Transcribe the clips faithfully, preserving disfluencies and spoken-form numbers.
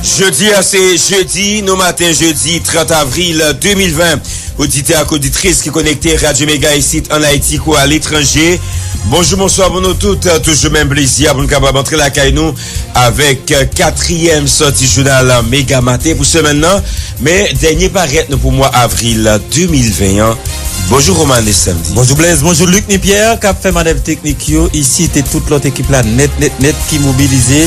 Jodi a se jedi, nou maten jedi trant avril de mil ven. Oditè ak oditris ki konekte Radyo Mega isit ann Ayiti kou aletranje, bonjou, bonswa pou nou tout. Toujou menm plezi a pou n kapab antre lakay nou avèk katriyèm sòti jounal Mega Maten pou semèn nan. Men dènye parèt nou pou mwa avril de mil ven an. Bonjou Romane Samdi. Bonjou Blaise, bonjou Luc ni Pierre k ap fè manèv teknik yo isit e tout lòt ekip la nèt, nèt, nèt ki mobilize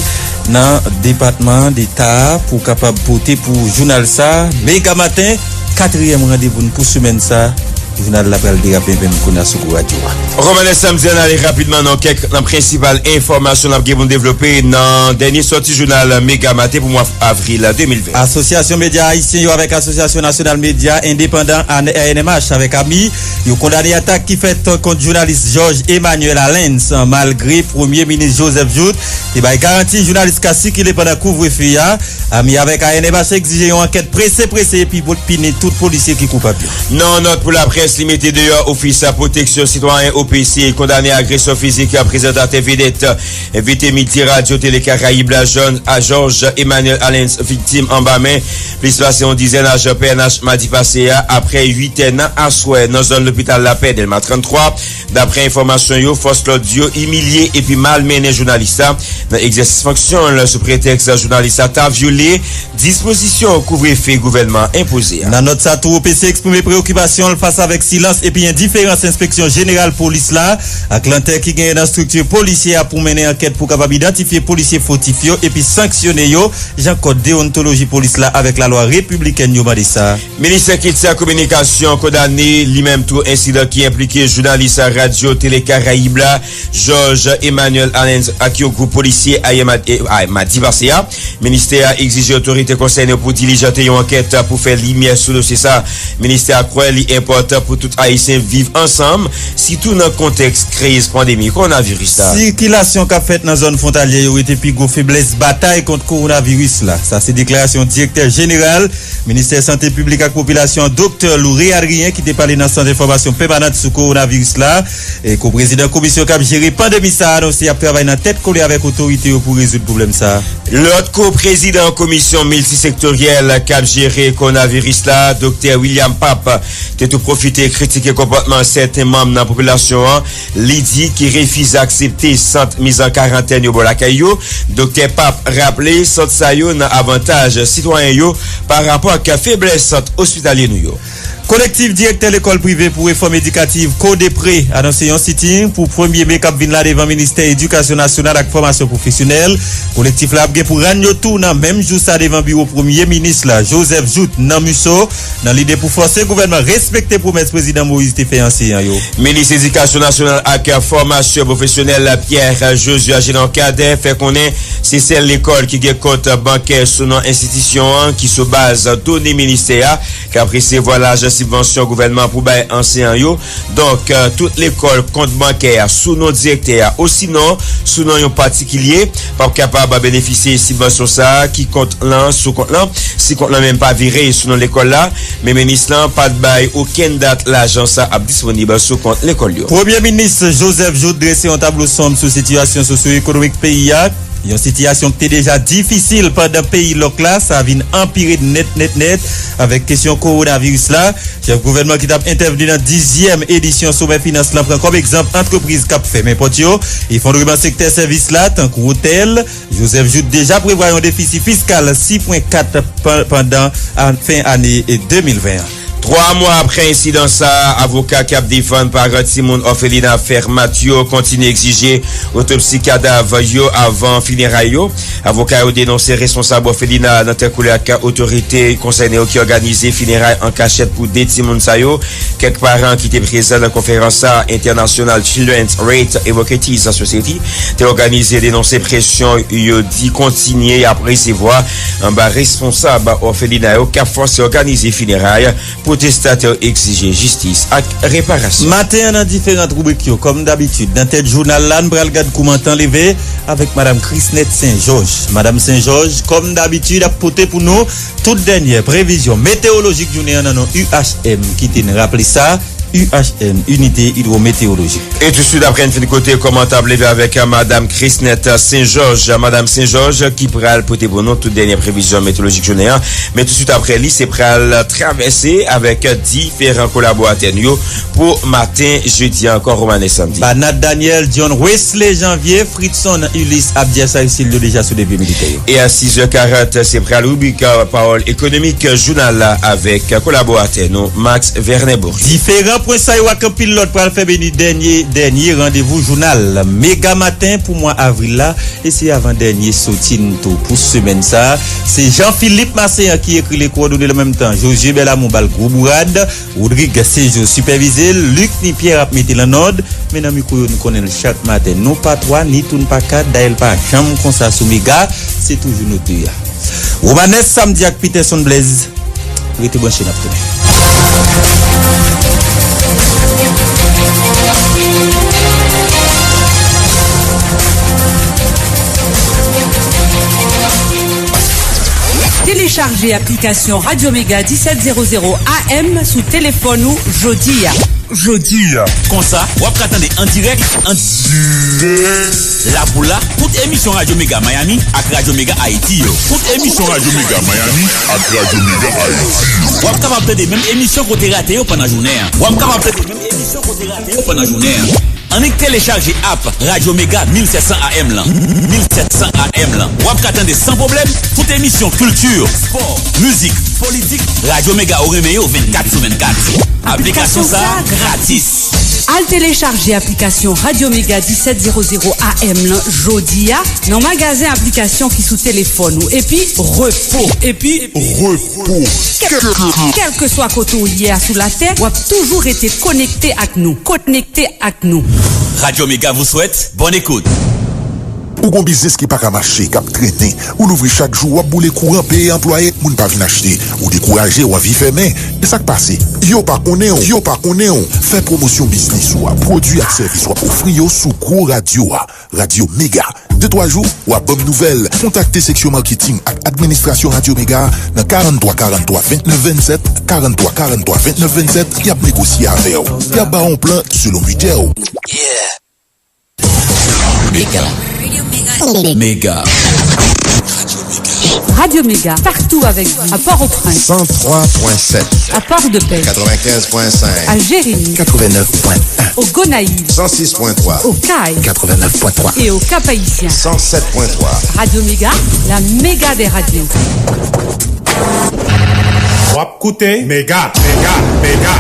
nan depatman deta a pou kapab pote pou jounal sa, Mega Maten, katriyèm randevou n pou semèn sa. Jounal la pral derape menm kounye a sou gwo radyo a. Romane Samdi, ann ale rapidman nan kèk nan prensipal enfòmasyon n ap gen pou n devlope nan dènye sòti jounal Mega Maten pou mwa avril de mil ven. Asosyasyon Medya Ayisyen yo avèk Asosyasyon Nasyonal Medya Endepandan, A N M H, avèk ami, yo kondane atak ki fèt kont jounalis Georges Emmanuel Alens, malgre Premye Minis Joseph Jouthe te bay garanti jounalis ka sikile pandan kouvrefe a. Ami avèk A N M H egzije yon ankèt prese prese epi pou pini tout polisye ki koupab yo. Nan yon nòt pou laprès, li mete deyò Ofis Pwoteksyon Sitwayen, O P C, kondane agresyon fizik prezantatè vedèt envite midi Radyo Tele Karayib la, John, a Georges Emmanuel Alens, viktim anba men plis pase yon dizèn ajan P N H madi pase a, apre uit è nan aswè nan zòn lopital Lapè, Dèlma tranntrwa. Daprè enfòmasyon yo, fòs lòd yo imilye epi malmennen jounalis la nan egzèsis fonksyon l sou pretèks jounalis la ta vyole dispozisyon kouvrefe gouvènman an enpoze a. Nan nòt sa tou, O P C eksprime preyokipasyon l fas avèk silans epi endiferans Enspeksyon Jeneral Polis la ak lantè ki genyen nan estrikti polisye a pou mennen ankèt pou kapab idantifye polisye fotif yo epi sanksyone yo, jan kòd deyontoloji polis la avèk lalwa repiblikèn yo mande sa. Ministè Kilti ak Kominikasyon kondane li menm tou ensidan ki enplike jounalis Radyo Tele Karayib la, Georges Emmanuel Alens, ak yon gwoup polisye ayè ma-, eh, a, madi pase a. Ministè a egzije otorite konsène pou dilijante yon ankèt pou fè limyè sou dosye sa. Ministè a kwè li enpòtan pou tout Ayisyen viv ansanm, sitou nan kontèks kriz pandemi kowonaviris la. Sikilasyon k ap fèt nan zòn fwontalyè yo rete pi gwo feblès batay kont kowonaviris la. Sa se deklarasyon direktè jeneral Ministè Sante Piblik ak Popilasyon, Doktè Louré Adrien, ki te pale nan Sant Enfòmasyon Pèmanant sou Kowonaviris la. E ko-prezidan komisyon k ap jere pandemi sa a anonse y ap travay nan tèt kole avèk otorite yo pou rezoud pwoblèm sa a. Lòt ko-prezidan komisyon miltisektoryèl k ap jere kowonaviris la, Doktè William Pape, te tou pwofite kritike konpòtman sèten manm nan popilasyon an, li di, ki refize aksepte sant miz an karantèn yo bò lakay yo. Doktè Pape raple sant sa yo nan avantaj sitwayen yo pa rapò ak feblès sant ospitalye nou yo. Kolektif direktè lekòl prive pou refòm edikativ, Kodepre, anonse yon sitin pou premye me k ap vin la devan Ministè Edikasyon Nasyonal ak Fòmasyon Pwofesyonèl. Kolektif la ap gen pou rann yo tou nan menm jou sa devan biwo Premye Minis la, Joseph Jouthe, nan MISO, nan lide pou fòse gouvènman respekte pwomès Prezidan Moïse te fè anseyan yo. Minis Edikasyon Nasyonal ak Fòmasyon Pwofesyonèl, Pierre Josué Agénon Cadet, fè konnen se sèl lekòl ki gen kont bankè sou non enstitisyon an ki sou baz done ministè a k ap resevwa lajan sibvansyon gouvènman pou bay anseyan yo. Donk, euh, tout lekòl kont bankè a sou non direktè a osinon sou non yon patikilye p ap kapab benefisye sibvansyon sa a, ki kont lan sou kont lan, si kont lan menm pa vire sou non lekòl la. Men minis lan pa t bay okenn dat lajan sa ap disponib sou kont lekòl yo. Premye Minis Joseph Jouthe drese yon tablo sonb sou sitiyasyon sosyo-ekonomik peyi a. Yon sitiyasyon ki te deja difisil pandan peyi lòk la, sa vin anpire nèt, nèt, nèt avèk kesyon kowonaviris la. Chèf gouvènman ki t ap entèvni nan dizyèm edisyon somè finans lan pran kòm egzanp antrepriz k ap fèmen pòt yo, efondreman sektè sèvis la, tankou otèl. Joseph Jouthe deja prevwa yon defisi fiskal sis pwen kat pa-, pandan a-, fen ane de mil ven an. Twa mwa apre ensidan sa a, avoka k ap defann paran timoun òfelina Fermat yo kontinye egzije otopsi kadav yo avan fineray yo. Avoka yo denonse responsab òfelina nan tèt kole ak otorite konsène yo ki òganize fineray an kachèt pou de timoun sa yo. Kèk paran ki te prezan nan konferans sa a, International Children's Rights Advocates Society, te òganize denonse presyon yo di kontinye y ap resevwa anba responsab òfelina yo k ap fòse òganize fineray. Pwotestatè yo egzije jistis ak reparasyon. Maten an, nan diferan ribrik yo, kòm dabitid, nan tèt jounal la, n pral gad kouman tan leve avèk Madam Chrisnette Saint-Georges. Madam Saint-Georges, kòm dabitid, ap pote pou nou tout dènyè previzyon metewolojik jounen an nan non U H M. Kite n raple sa, U H M, Unité Hydrométéorologique. E touswit apre n fin koute kòman t ap leve avèk Madam Chrisnette Saint-Georges. Madam Saint-Georges ki pral pote pou nou tout dènyè previzyon meteyolojik jounen an. Men touswit apre li, se pral travèse avèk diferan kolaboratè nou yo pou maten jedi a ankò, Romanes Samdi. Banat Daniel, John Wesley Janvier, Fritson Ulysse, Abdias Aristide yo deja sou devye militè yo. E a sis è karant, se pral ribrik Pawòl Ekonomik jounal la avèk kolaboratè nou, Max Vernet Bory. Diferan pwen sa yo ak anpil lòt pral fè beni dènye, dènye randevou jounal Mega Maten pou mwa avril la, e se avan dènye soti n tou pou semèn sa. Se Jean Philippe Masséan ki ekri le kowòdone l an menm tan. Josué Belamour ba l gwo bourad, Rodrigue Sejo sipèvize l, Luc Nipierre ap mete l an òd, men nan mikwo yo nou konnen l chak maten. Non pa twa, ni tou n pa kat, dayè l pa janm konsa sou Mega, se toujou nou de a. Romanes Samdi ak Peterson Blaise. Rete branche, n ap tounen. Telechaje aplikasyon Radyo Mega disèt zéro zéro A M sou telefòn ou jodi a. Jodi a. Konsa, w ap ka tande an dirèk, an dirèk, la pou la, tout emisyon Radyo Mega Miami ak Radyo Mega Ayiti yo. Tout emisyon Radyo Mega Miami ak Radyo Mega Ayiti yo. W ap kapab tande menm emisyon ke w te rate yo pandan jounen an. W ap kapab tande menm emisyon ke w te rate yo pandan jounen an. Annik telechaje app Radyo Mega mil sèt san A M lan. Mil sèt san A M lan. W ap ka tande san pwoblèm tout emisyon kilti, spò, mizik, politik, Radyo Mega ou renmen yo vennkat sou vennkat. Aplikasyon sa a gratis. Al telechaje aplikasyon Radyo Mega disèt zéro zéro A M lan jodi a nan magazen aplikasyon ki sou telefòn ou. Epi repo. Epi repo. Kèlkeswa kote w ye a sou latè, w ap toujou rete konekte ak nou. Konekte ak nou. Radyo Mega vous souhaite bonne écoute. Ou gon biznis ki pa ka mache, k ap trennen. Ou louvri chak jou, w ap boule kouran, peye anplwaye, moun pa vin achte. Ou dekouraje, w anvi fèmen. E sa k pase? Yo pa konnen w, yo pa konnen w. Fè pwomosyon biznis ou a, pwodui ak sèvis w ap ofri yo sou gwo radyo a. Radyo Mega. De twa jou, w ap ban m nouvèl. Kontakte seksyon maketing ak administrasyon Radyo Mega nan karannntwa karannntwa vennèf vennsèt, karannntwa karannntwa vennèf vennsèt, y ap negosye avè w. Y ap ba w yon plan selon bidjè w. Mega. Mega. Radio Mega, partout avec vous. À Port-au-Prince. Cent trois point sept. À Port-de-Paix. Quatre-vingt-quinze point cinq. À Jérémie. Quatre-vingt-neuf point un. Au Gonaïves. Cent six point trois. Au Cayes. Quatre-vingt-neuf point trois. Et au Cap-Haïtien. Cent sept point trois. Radio Mega, la méga des radios. W ap koute Mega, Mega, Mega.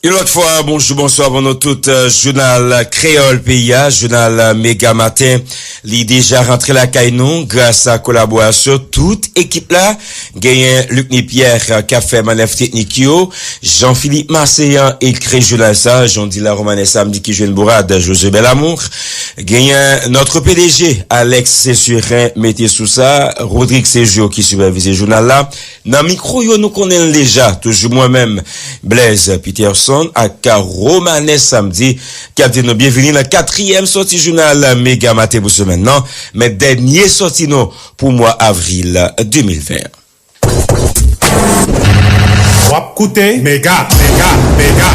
Yon lòt fwa, bonjou, bonswa pou nou tout. Euh, jounal kreyòl peyi a, jounal Mega Maten, li deja rantre lakay nou gras a kolaborasyon tout ekip la. Genyen Luc Nipierre, euh, k ap fè mannèv teknik yo. Jean Philippe Marseillan ekri jounal sa, Jean Dila Romanes Samedi ki jwenn bourad José Belamour. Genyen notre P D G, Alex Sesurin, mete sou sa, Rodrigue Sejo ki sipèvize jounal la. Nan mikwo yo, nou konnen l deja, toujou mwen menm, Blaise Peterson ak Romanes Samedi, k ap di nou byenvini nan katriyèm sòti jounal Mega Maten pou semèn nan, men dènye sòti nou pou mwa avril de mil ven an. W ap koute Mega, Mega, Mega.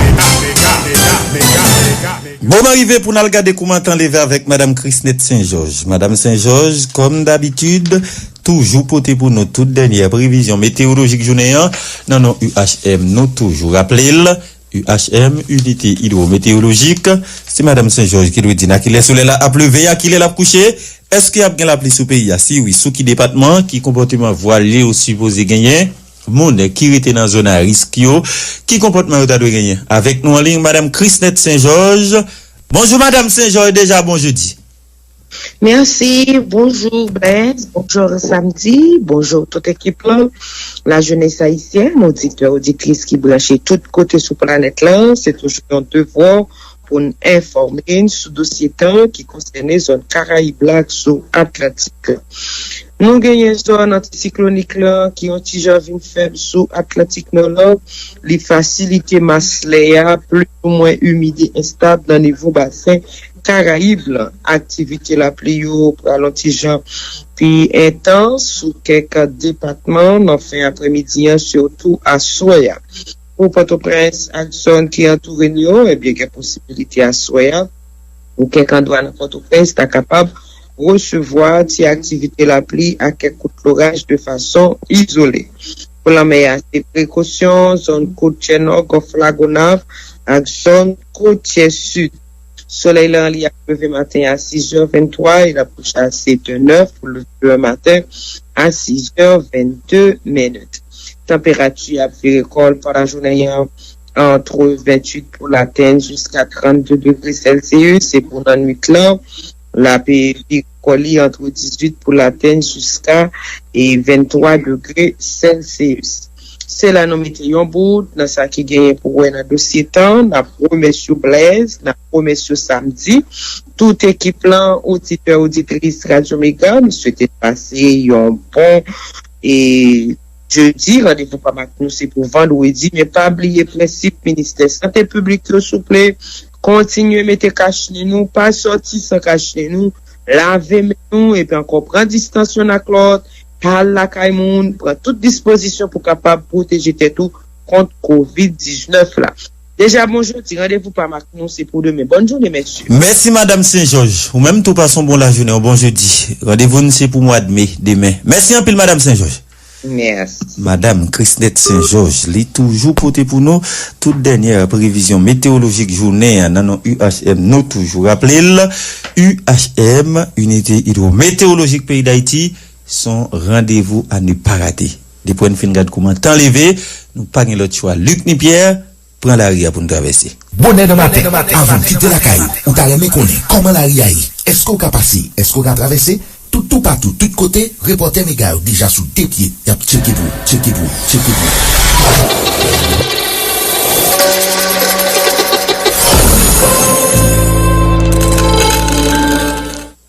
Bon, nou rive pou n al gade kouman tan leve avèk Madam Chrisnette Saint-Georges. Madam Saint-Georges, kòm dabitid, toujou pote pou nou tout dènyè previzyon meteyolojik jounen an nan non U H M. Nou toujou raple l, U H M, Unité Hydrométéorologique, se Madam Saint-Georges ki dwe di n a kilè solèy la ap leve, a kilè l ap kouche, èske ap gen lapli sou peyi a? Si wi, sou ki depatman? Ki konpòteman vwale yo sipoze genyen? Moun ki rete nan zòn a risk yo, ki konpòtman yo ta dwe genyen? Avèk nou an liy, Madam Chrisnette Saint-Georges. Bonjou, Madam Saint-Georges, deja bon jedi. Mèsi, bonjou Blaise, bonjou Samedi, bonjou tout ekip la, la jeunesse haïtienne, oditè, oditris ki branche tout kote sou planèt la, se toujou yon devwa pou n enfòme n sou dosye tan ki konsène zòn Karayib la ak sou Atlantik. Nou genyen zòn antisiklonik la ki yon ti jan vin fèb sou Atlantik Nò la, li fasilite mas lè a plis ou mwen imid e enstab nan nivo basen Karayib lan. Aktivite lapli yo pral yon ti jan pi entans sou kèk depatman nan fen aprèmidi an, sitou aswè a. Pou Pòtoprens ak zòn ki antoure l yo, ebyen, gen posibilite aswè a pou kèk andwa nan Pòtoprens ta kapab resevwa ti aktivite lapli ak kèk kout loraj de fason izole. Pou lanmè a, se prekosyon, zòn kotyè nò, Gòf Lagonav ak zòn kotyè sid. Solèy lan, li ap leve maten a sis è venntwa, e l ap kouche a sèt è nèf pou leve demen maten a sis è vennde minit. Tanperati ap vire kò l pandan jounen an, antre venntuit pou l atenn jiska trannde degre Celsius, e pou lannwit lan, l ap vire kò li antre dizuit pou l atenn jiska, e, venntwa degre Celsius. Se la nou mete yon bout nan sa ki genyen pou wè nan dosye tan. N ap remèsye w, Blaise, n ap remèsye w, Samdi. Tout ekip lan, oditè, oditris Radyo Mega, nou swete pase yon bon, e, jedi. Randevou pa m ak nou se pou vandredi, men pa bliye prensip ministè sante piblik yo, souple. Kontinye mete kach nen nou, pa sòti san kach nen nou, lave men nou, epi ankò pran distans youn ak lòt, pa al lakay moun, pran tout dispozisyon pou kapab pwoteje tèt ou kont kovid diznèf la. Deja, bon jodi, randevou pa m ak nou se pou demen. Bòn jounen, mesye. Mèsi, Madam Sen Jòj. Ou menm tou, pase yon bon lajounen, yon bon jedi. Randevou n se pou mwa de me, demen. Mèsi anpil, Madam Sen Jòj. Mèsi. Madam Krisnèt Sen Jòj, li toujou pote pou nou tout dènyè previzyon metewolojik jounen an nan non U H M. Nou toujou raple l, U H M, Inite Idwometewolojik Peyi Dayiti, se yon randevou a ne pa rate. Depi n fin gad kouman tan leve, nou pa gen lòt chwa. Luc ni Pierre, pran lari a pou n travèse. Bonè nan maten, avan w kite lakay ou, ou ta renmen konnen kòman lari a ye? Èske w ka pase? Èske w ka travèse? Tout, toupatou, tout kote, repòtè Mega yo deja sou de pye. Y ap tcheke pou ou, tcheke pou ou, tcheke pou ou.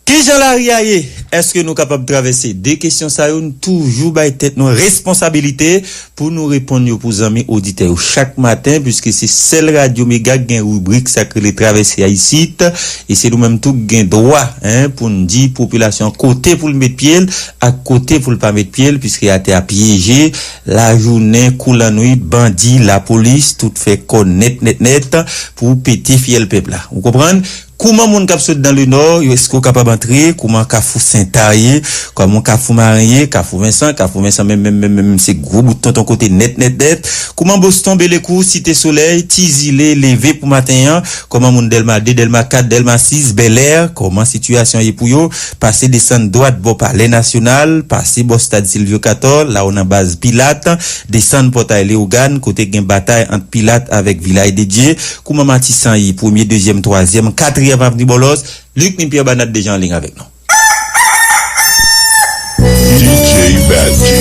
Kijan lari a ye? Èske nou kapab travèse? De kesyon sa yo, n toujou bay tèt nou responsabilite pou nou reponn yo pou zanmi oditè yo chak maten, piske se sèl Radyo Mega k gen ribrik sa k rele Travèse a isit, e se nou menm tou k gen dwa, en, pou n di popilasyon an kote pou l met pye l ak kote pou l pa met pye l, piske atè a pyeje, lajounen kou lannwit, bandi, lapolis, tout fè kò nèt, nèt, nèt pou pete fyèl pèp la. Ou konprann? Kouman moun k ap sot dan le nò, yo, èske w kapab antre? Kouman Kafou Senta ye? Kòman Kafou Maren ye? Kafou Vensan? Kafou Vensan menm, menm, menm, menm, se gwo bout tonton kote nèt, nèt, nèt. Kouman Boston, Belekou, Site Solèy, Ti Zile, leve pou maten an? Kòman moun Dèlma de, Dèlma kat, Dèlma sis, Bèlè? Kòman sitiyasyon ye pou yo? Pase desann dwat bò Palè Nasyonal, pase bò stad Silvyo Katò, la w nan baz Pilat, desann Pòtay Leyogàn, kote gen batay ant Pilat avèk Vilaj de Dye, kouman Matisan ye, premye, dezyèm, twazyèm, katriyèm avni Bòlòs, Luc ni Pierre Banat deja an liy avèk nou. D J Magic.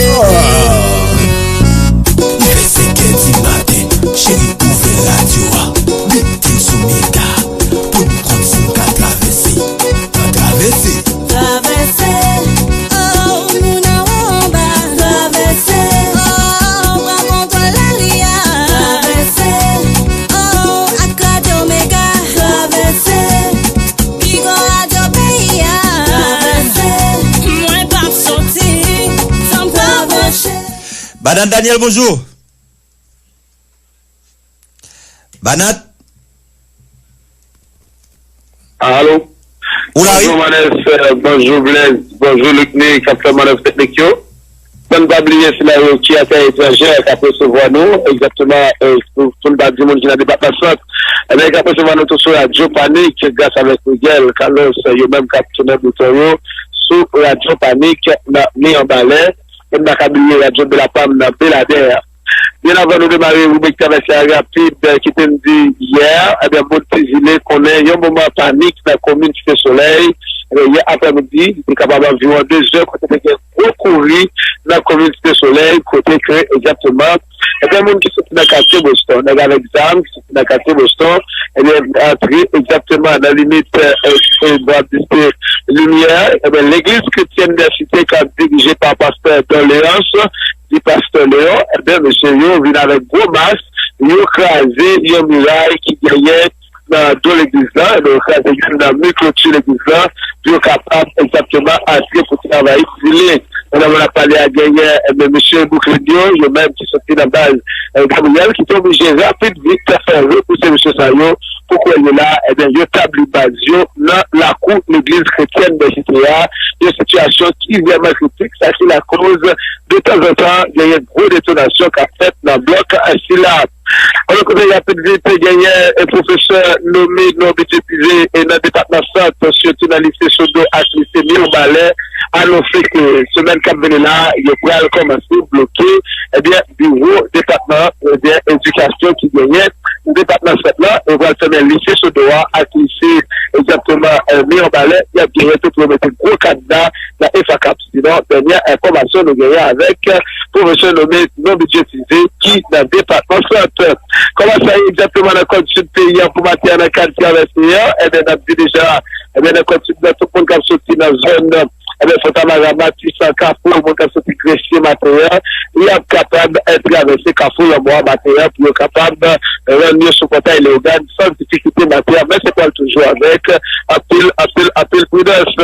Li fè senkè di maten, cheri ouvè radyo a, mete l sou Mega, pou n konn si n ka travèse. Travèse. Travèse, oh, moun anwo anba. Travèse, oh, pran kontwòl lari a. Travèse, oh, ak Radyo Mega. Travèse, pi gwo radyo peyi a. Travèse, mwen p ap soti san m pa branche. Banat Daniel, bonjou. Banat. Alo. Ou la, wi. Bonjou, Manès, euh, bonjou, Blaise, bonjou, Luc ni, k ap fè manèv teknik yo. San n pa bliye sila yo ki atè etranjè k ap resevwa nou, egzakteman, euh, pou, pou n pa di moun ki nan depatman Sant. Ebyen, k ap resevwa nou tou sou Radyo Panik, gras avèk Miguel, Carlos, yo menm k ap tounen bouton yo sou Radyo Panik nan Mibalè. E n pa ka bliye Radyo Belapam nan Beladè. Byen avan nou demare ribrik Travèse a rapid, eh, kite m di yè, ebyen, moun Ti Zile konnen yon moman panik nan komin Site Solèy. Ebyen, yè aprèmidi, li te kapab anviwon de zè, kote te gen gwo kouri nan komin Site Solèy, kote ke egzakteman, ebyen, moun ki soti nan katye Boston, nèg avèk zam ki soti nan katye Boston, ebyen, antre egzakteman nan limit, eh, eh, bò ap dipe limyè, ebyen, legliz kretyèn Nèsite k ap dirije pa pastè Doléans, di pastè Leon, ebyen, mesye yo vin avèk gwo mas, yo kraze yon miray ki genyen nan do legliz la, ebyen, yo kraze youn nan mi kloti legliz la, pou yo kapab egzakteman antre pou travay zile. Pandan mwen ap pale a, genyen, ebyen, mesye Bouklin yo, yo menm ki soti nan baz, eh, Gabriyèl, ki te oblije rapid vit fè repouse mesye sa yo, pou kounye la, ebyen, yo tabli baz yo nan lakou legliz kretyèn Bèjite a, yon sitiyasyon ki vrèman kritik, sa ki lakoz, de tanzantan, genyen gwo detonasyon k ap fèt nan blòk, eh, sila. Alò, kote rapid vit, genyen, eh, pwofesè nome non bidjetize, eh, nan depatman Sant, sitou nan lise Sodo ak lise Mibalè, anonse ke semèn k ap vini la, yo pral kòmanse bloke, ebyen, biwo depatman, ebyen, edikasyon ki genyen nan depatman Sant lan, yo pral fèmen lise Sodo a ak lise, egzakteman, eh, Mibalè, y ap genyen tou pou yo mete gwo kadna nan EFACAP. Sinon, dènye enfòmasyon nou genyen avèk, eh, pwofesè nome non bidjetize ki nan depatman Sant. Kòman sa ye egzakteman nan kòd sid peyi a pou maten an nan kad travèse a? Ebyen, n ap di deja, ebyen, nan kòd sid la, tout moun k ap soti nan zòn, ebyen, Fontamara, Matisan, Kafou, moun k ap soti Gresye maten an, y ap kapab, eh, travèse Kafou Lanmò a maten an pou yo kapab, eh, rann yo sou Pòtay Leyogàn san difikilte maten an, men se pral toujou avèk anpil, anpil, anpil pridans.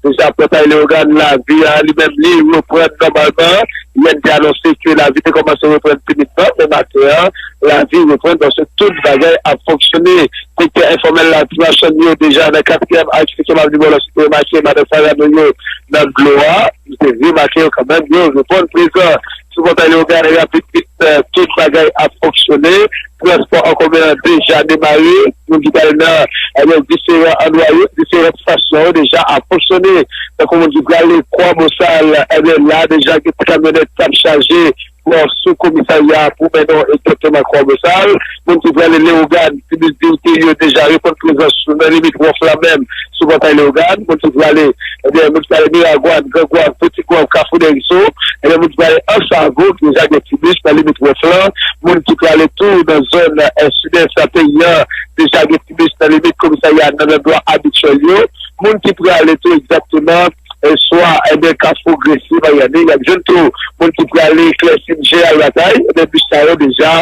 Deja, Pòtay Leyogàn, lavi a li menm li reprann nòmalman. Yè n te anonse ke lavi te kòmanse reprann timidman, men maten an, lavi reprann paske tout bagay ap fonksyone. Sektè enfòmèl la, ti machann yo deja nan katriyèm ak senkyèm avni Bòlòs, nou te remake madan Sarano yo nan dlo a. Nou te remake yo kanmenm, yo reponn prezan. Sou Pòtay Leyogàn, rapid vit, eh, tout bagay ap fonksyone. Transpò an komen an deja demare. Moun ki pral nan, eh, diferan andwa yo, diferan estasyon yo deja ap fonksyone. Tankou moun ki prale Kwabosal, ebyen, la deja gen ti kamyonèt k ap chaje bò sou komisarya pou mennen w egzakteman Kwabosal. Moun ki prale Leyogàn, ti bis Dignité yo deja reponn prezans yo nan limit wòf la menm sou Pòtay Leyogàn. Moun ki prale, ebyen, moun ki prale Miragwàn, Grangwàn, Peti Gwav, Kafou Dèriso, ebyen, moun ki prale Ansavo, deja gen ti bis nan limit wòf la. Moun ki prale tou nan zòn, eh, sidès peyi an, deja gen ti bis nan limit komisarya nan landwa abityèl yo. Moun ki prale tou egzakteman, eh, swa, ebyen, Kafou Gresye, Maryani, y ap jwenn tou moun ki prale Klèsin, Jeral, Batay, ebyen, bis sa yo deja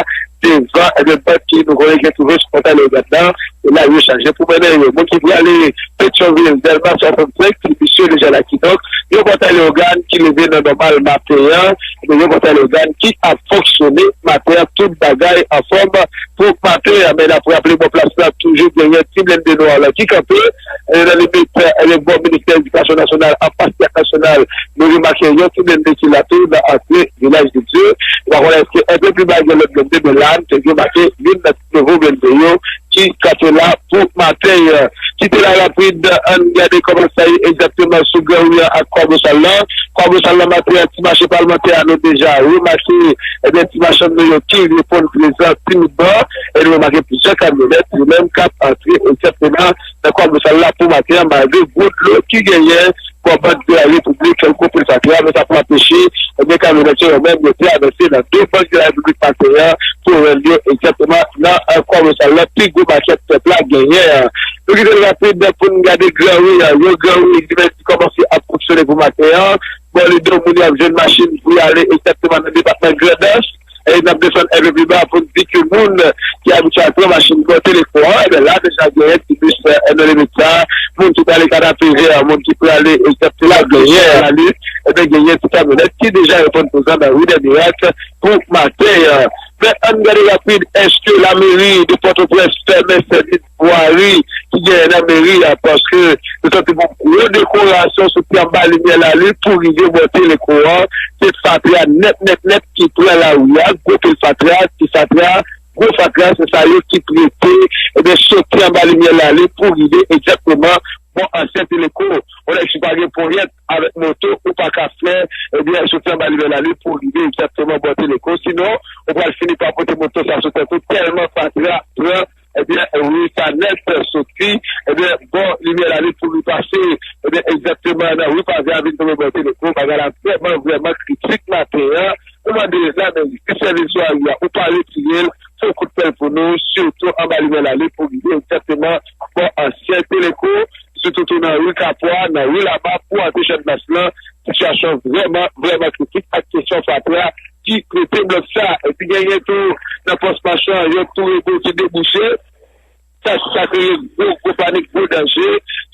devan, ebyen, bank ki nou konnen ki twouve sou Pòtay Leyogàn nan, e la yo chaje pou mennen yo. Moun ki prale Petyonvil, Dèlma swasannsenk, ti bis yo deja la. Kidonk, yon Pòtay Leyogàn ki leve nan nòmal maten an, ebyen, yon Pòtay Leyogàn ki ap fonksyone maten an, tout bagay anfòm pou maten an. Men n ap raple, bò plas la toujou genyen ti blende nwa la ki kanpe, e nan limit, e, bò ministè edikasyon nasyonal, anfas Teyat Nasyonal, nou remake yon ti blende ki la tou nan antre Vilaj de Dye. Nou pa konnen èske enpe pi ba gen lòt blende, men la, nou te remake youn nan ti nouvo blende yo ki kanpe la pou maten an. Kite la rapid, ann gade kòman sa ye egzakteman sou Gran Ri an ak Kwabosal lan. Kwabosal lan maten an, ti mache palmantè a nou deja remake, ebyen, ti machann nou yo ki reponn prezan timidman, e nou remake plizyè kamyonèt, yo menm k ap antre egzakteman nan Kwabosal la pou maten an, malgre gwo dlo ki genyen bò Bank de la Repiblik, gwo pil fatra, men sa pa anpeche, ebyen, kamyonèt yo, yo menm, yo travèse nan de Bank de la Repiblik maten an, pou rann yo egzakteman nan, eh, Kwabosal la, pi gwo makèt pèp la genyen an. Nou kite l rapid pou n gade Gran Ri an. Yon Gran Ri ki menm ki kòmanse ap fonksyone pou maten an. Bò Lidon, moun yo ap jwenn machin pou y ale egzakteman nan depatman Grandans. E n ap desann enpe pi ba pou n di ke moun ki abitye al pran machin bò Teleko an, ebyen, la deja genyen ti bis, eh, nan limit sa. Moun ki prale Kanapevè, moun ki prale egzakteman Lalis, ebyen, genyen ti kamyonèt ki deja reponn prezan nan Ri dè Mirak pou maten an. Men ann gade rapid, èske lameri de Pòtoprens fèmen sèvis vwari ki genyen nan meri a? Paske nou santi yon gwo dekorasyon soti anba limyè Lalis pou rive bò Teleko an. Se fatra nèt, nèt, nèt ki pran lari a. Gwo pil fatra, ti fatra, gwo fatra, se sa yo ki prete, ebyen, soti anba limyè Lalis pou rive egzakteman bò ansyen Teleko. Yon nèg si pa gen ponyèt avèk moto, ou pa ka fè, ebyen, soti anba limyè Lalis pou rive egzakteman bò Teleko. Sinon, ou pral fini pa pote moto sa sou tèt ou, tèlman fatra pran, ebyen, ri sa nèt soti, ebyen, bò limyè Lalis pou ri pase, ebyen, egzakteman nan ri Pave a vin tonbe bò Teleko. Bagay la vrèman, vrèman kritik maten an. Nou mande lameri, si sèvis vwari a, ou pa retire l, fè yon kout pèl pou nou, sitou anba limyè Lalis pou rive egzakteman bò ansyen Teleko, sitou tou nan ri Kapwa, nan ri Laba, pou antre Channmas lan, sitiyasyon vrèman, vrèman kritik ak kesyon fatra ki prete blòk sa. Epi genyen tou nan pòs Machan, yon tou rebò ki debouche. Sa, sa kreye gwo, gwo panik, gwo danje.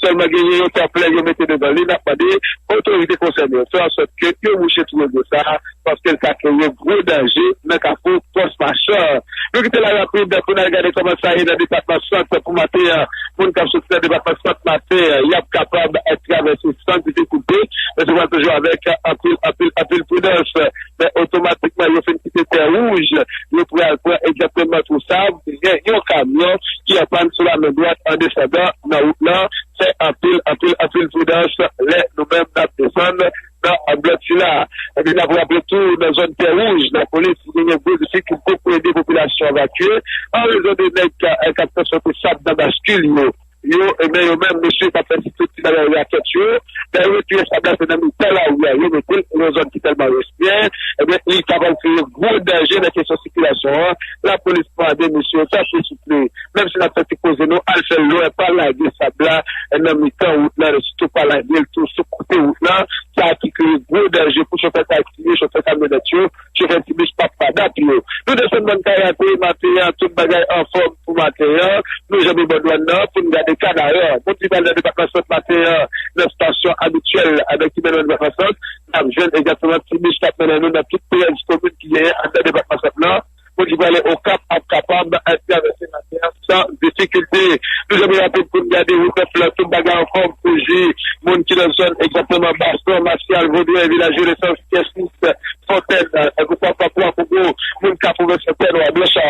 Sèlman genyen yon tanplè yo mete devan li, n ap mande otorite konsène yo fè an sòt ke yo bouche twou yo sa, paske l ka kreye gwo danje nan kafou Pòs Machan. Nou kite la rapid pou n al gade kòman sa ye nan depatman Sant pou maten an. Moun k ap soti nan depatman Sant maten an, y ap kapab travèse san difikolte, men se pral toujou avèk anpil, anpil, anpil pridans. Men otomatikman, yo fin kite tè wouj, yo pral pran egzakteman twou sa, gen yon kamyon ki an pàn sou lamen dwat an desandan nan wout lan. Fè anpil, anpil, anpil pridans lè nou menm n ap desann nan blòk sila. Epi n ap raple tou, nan zòn tè wouj, lapolis genyen gwo difikilte pou ede popilasyon an evakye an rezon de nèg k ap transpòte sab nan baskil yo. Yo, ebyen, yo menm, mesye k ap fè ti, tout ti bagay rakèt yo, lè yo retire sab la, se nan mitan lari a yo mete l, yon zòn ki tèlman restren, ebyen, li kapab kreye gwo danje nan kesyon sikilasyon an. Lapolis mande mesye yo, tanpri, souple, menm si n ap fè ti koze nou, al fè l lwen, pa lage sab la nan mitan wout lan, sitou pa lage l tou sou kote wout lan, sa ki kreye gwo danje pou chofè taksi yo, chofè kamyonèt yo, chofè tibis, pap padap yo. Nou desann Bòn Kayate maten an, tout bagay anfòm pou maten an. Nou janbe bò dwàn nan pou n gade Kanaran. Moun ki pral nan depatman Sant maten an, nan estasyon abityèl avèk ki mennen nan depatman Sant, n ap jwenn egzakteman ti bis k ap mennen nou nan tout trèz komin ki genyen anndan depatman Sant lan. Moun ki prale Okap ap kapab travèse maten an san difikilte. Nou janbe rapid pou n gade wout nèf lan, tout bagay anfòm pou jwi moun ki nan zòn egzakteman Basan, Masyal, Vodren, Vilaj Renesans, Kèsis, Fòtèn, Gwo Papa, Kwakogo, moun Kafou Vè Fòtèn, Wa Blancha,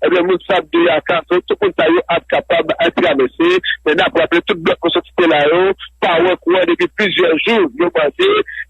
ebyen, moun Sab de Yaka, tout moun sa yo ap kapab travèse. Men n ap raple tout blòk nou sot site la yo pa wè kouran depi plizyè jou. Yo panse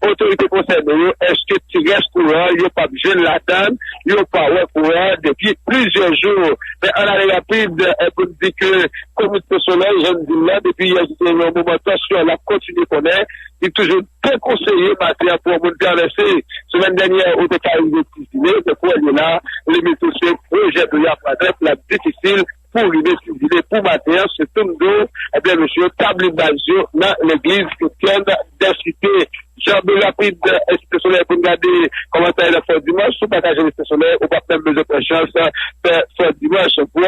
otorite konsène yo, èske ti rès kouran yo p ap jwenn ladan l? Yo pa wè kouran depi plizyè jou. Men ann ale rapid, eh, pou n di ke komin Site Solèy, jan n di l la, depi yè, se yon moman tansyon l ap kontinye konnen. Li toujou dekonseye maten an pou yon moun travèse. Semèn dènyè, ou te ka rive Ti Zile, men kounye a, limit ou se pwojè dlo y ap pran nèf, l ap difisil pou rive Ti Zile pou maten an, sitou m di w, ebyen, mesye yo tabli baz yo nan legliz kretyèn Dèsite. Janbe rapid, eh, Site Solèy pou n gade kòman sa ye nan Fò Dimanch. Si w pa ka jwenn Site Solèy, ou p ap menm bezwen pran chans fè Fò Dimanch. Bò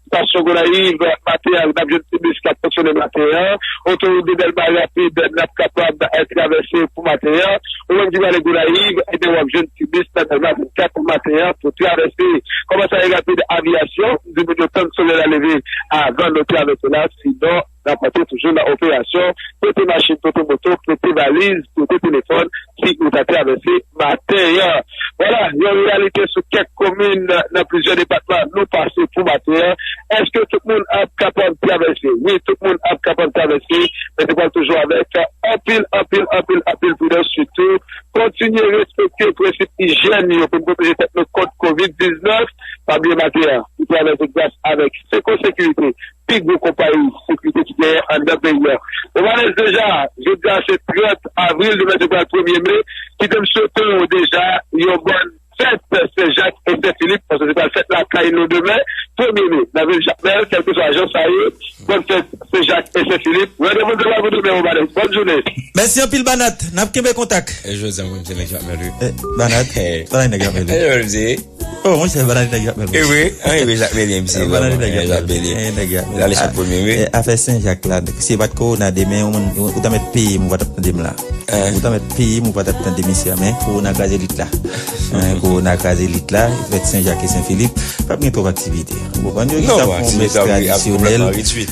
estasyon Gonayiv, maten an, n ap jwenn ti bis k ap fonksyone maten an. Otowout de Dèlma rapid, n ap kapab, eh, travèse pou maten an. Ou menm ki prale Gonayiv, ebyen, w ap jwenn ti bis nan Dèlma vennkat pou maten an pou travèse. Kòman sa ye rapid aviyasyon? M di moun yo tann solèy la leve avan nou travèse la, sinon, rapòte toujou nan operasyon prete machin, prete moto, prete valiz, prete telefòn, si ou ta travèse maten an. Vwala, yon reyalite sou kèk komin nan plizyè depatman nou pase pou maten an. Èske tout moun ap kapab travèse? Wi, tout moun ap kapab travèse, men se pral toujou avèk anpil, anpil, anpil, anpil pridans, sitou kontinye respekte prensip ijyèn yo pou n pwoteje tèt nou kont kovid diznèf. Pa bliye maten an, nou travèse gras avèk Seco Sekirite, pi gwo konpayi sekirite ki genyen anndan peyi a. Romanes deja, jodi a se trant avril, demen se pral premye me. Kite m swete w deja yon bòn fèt Sen Jak e Sen Filip, paske se pral fèt lakay nou demen, premye me, nan vil Jakmèl, kèlkeswa jan sa ye. Bòn fèt Sen Jak e Sen Filip. Randevou n pral pou demen, Romanes. Bòn jounen. Mèsi anpil, Banat. N ap kenbe kontak. E jodi a, mwen, se nèg Jakmèl, wi. Eh, Banat, eh, sa la nèg Jakmèl, wi. Eh, mwen, se Oh, mwen se Banat nèg Jakmèl. E vre? An, e vre, Jakmèl, mwen se Banat nèg Jakmèl. Jakmèl. Eh, nèg Jakmèl. Lale sou premye, wi. Eh, afè Sen Jak la, si se pa t kowona demen, ou, ou, ou ta mèt peye m, ou pa t ap tande m la. Eh. Ou ta mèt peye m, ou pa t ap tande misye a, men kowona kraze lit la. Eh, kowona kraze lit la, fèt Sen Jak e Sen Filip, p ap gen twòp aktivite. Ou konprann? Yo gen sa pou mès tradisyonèl.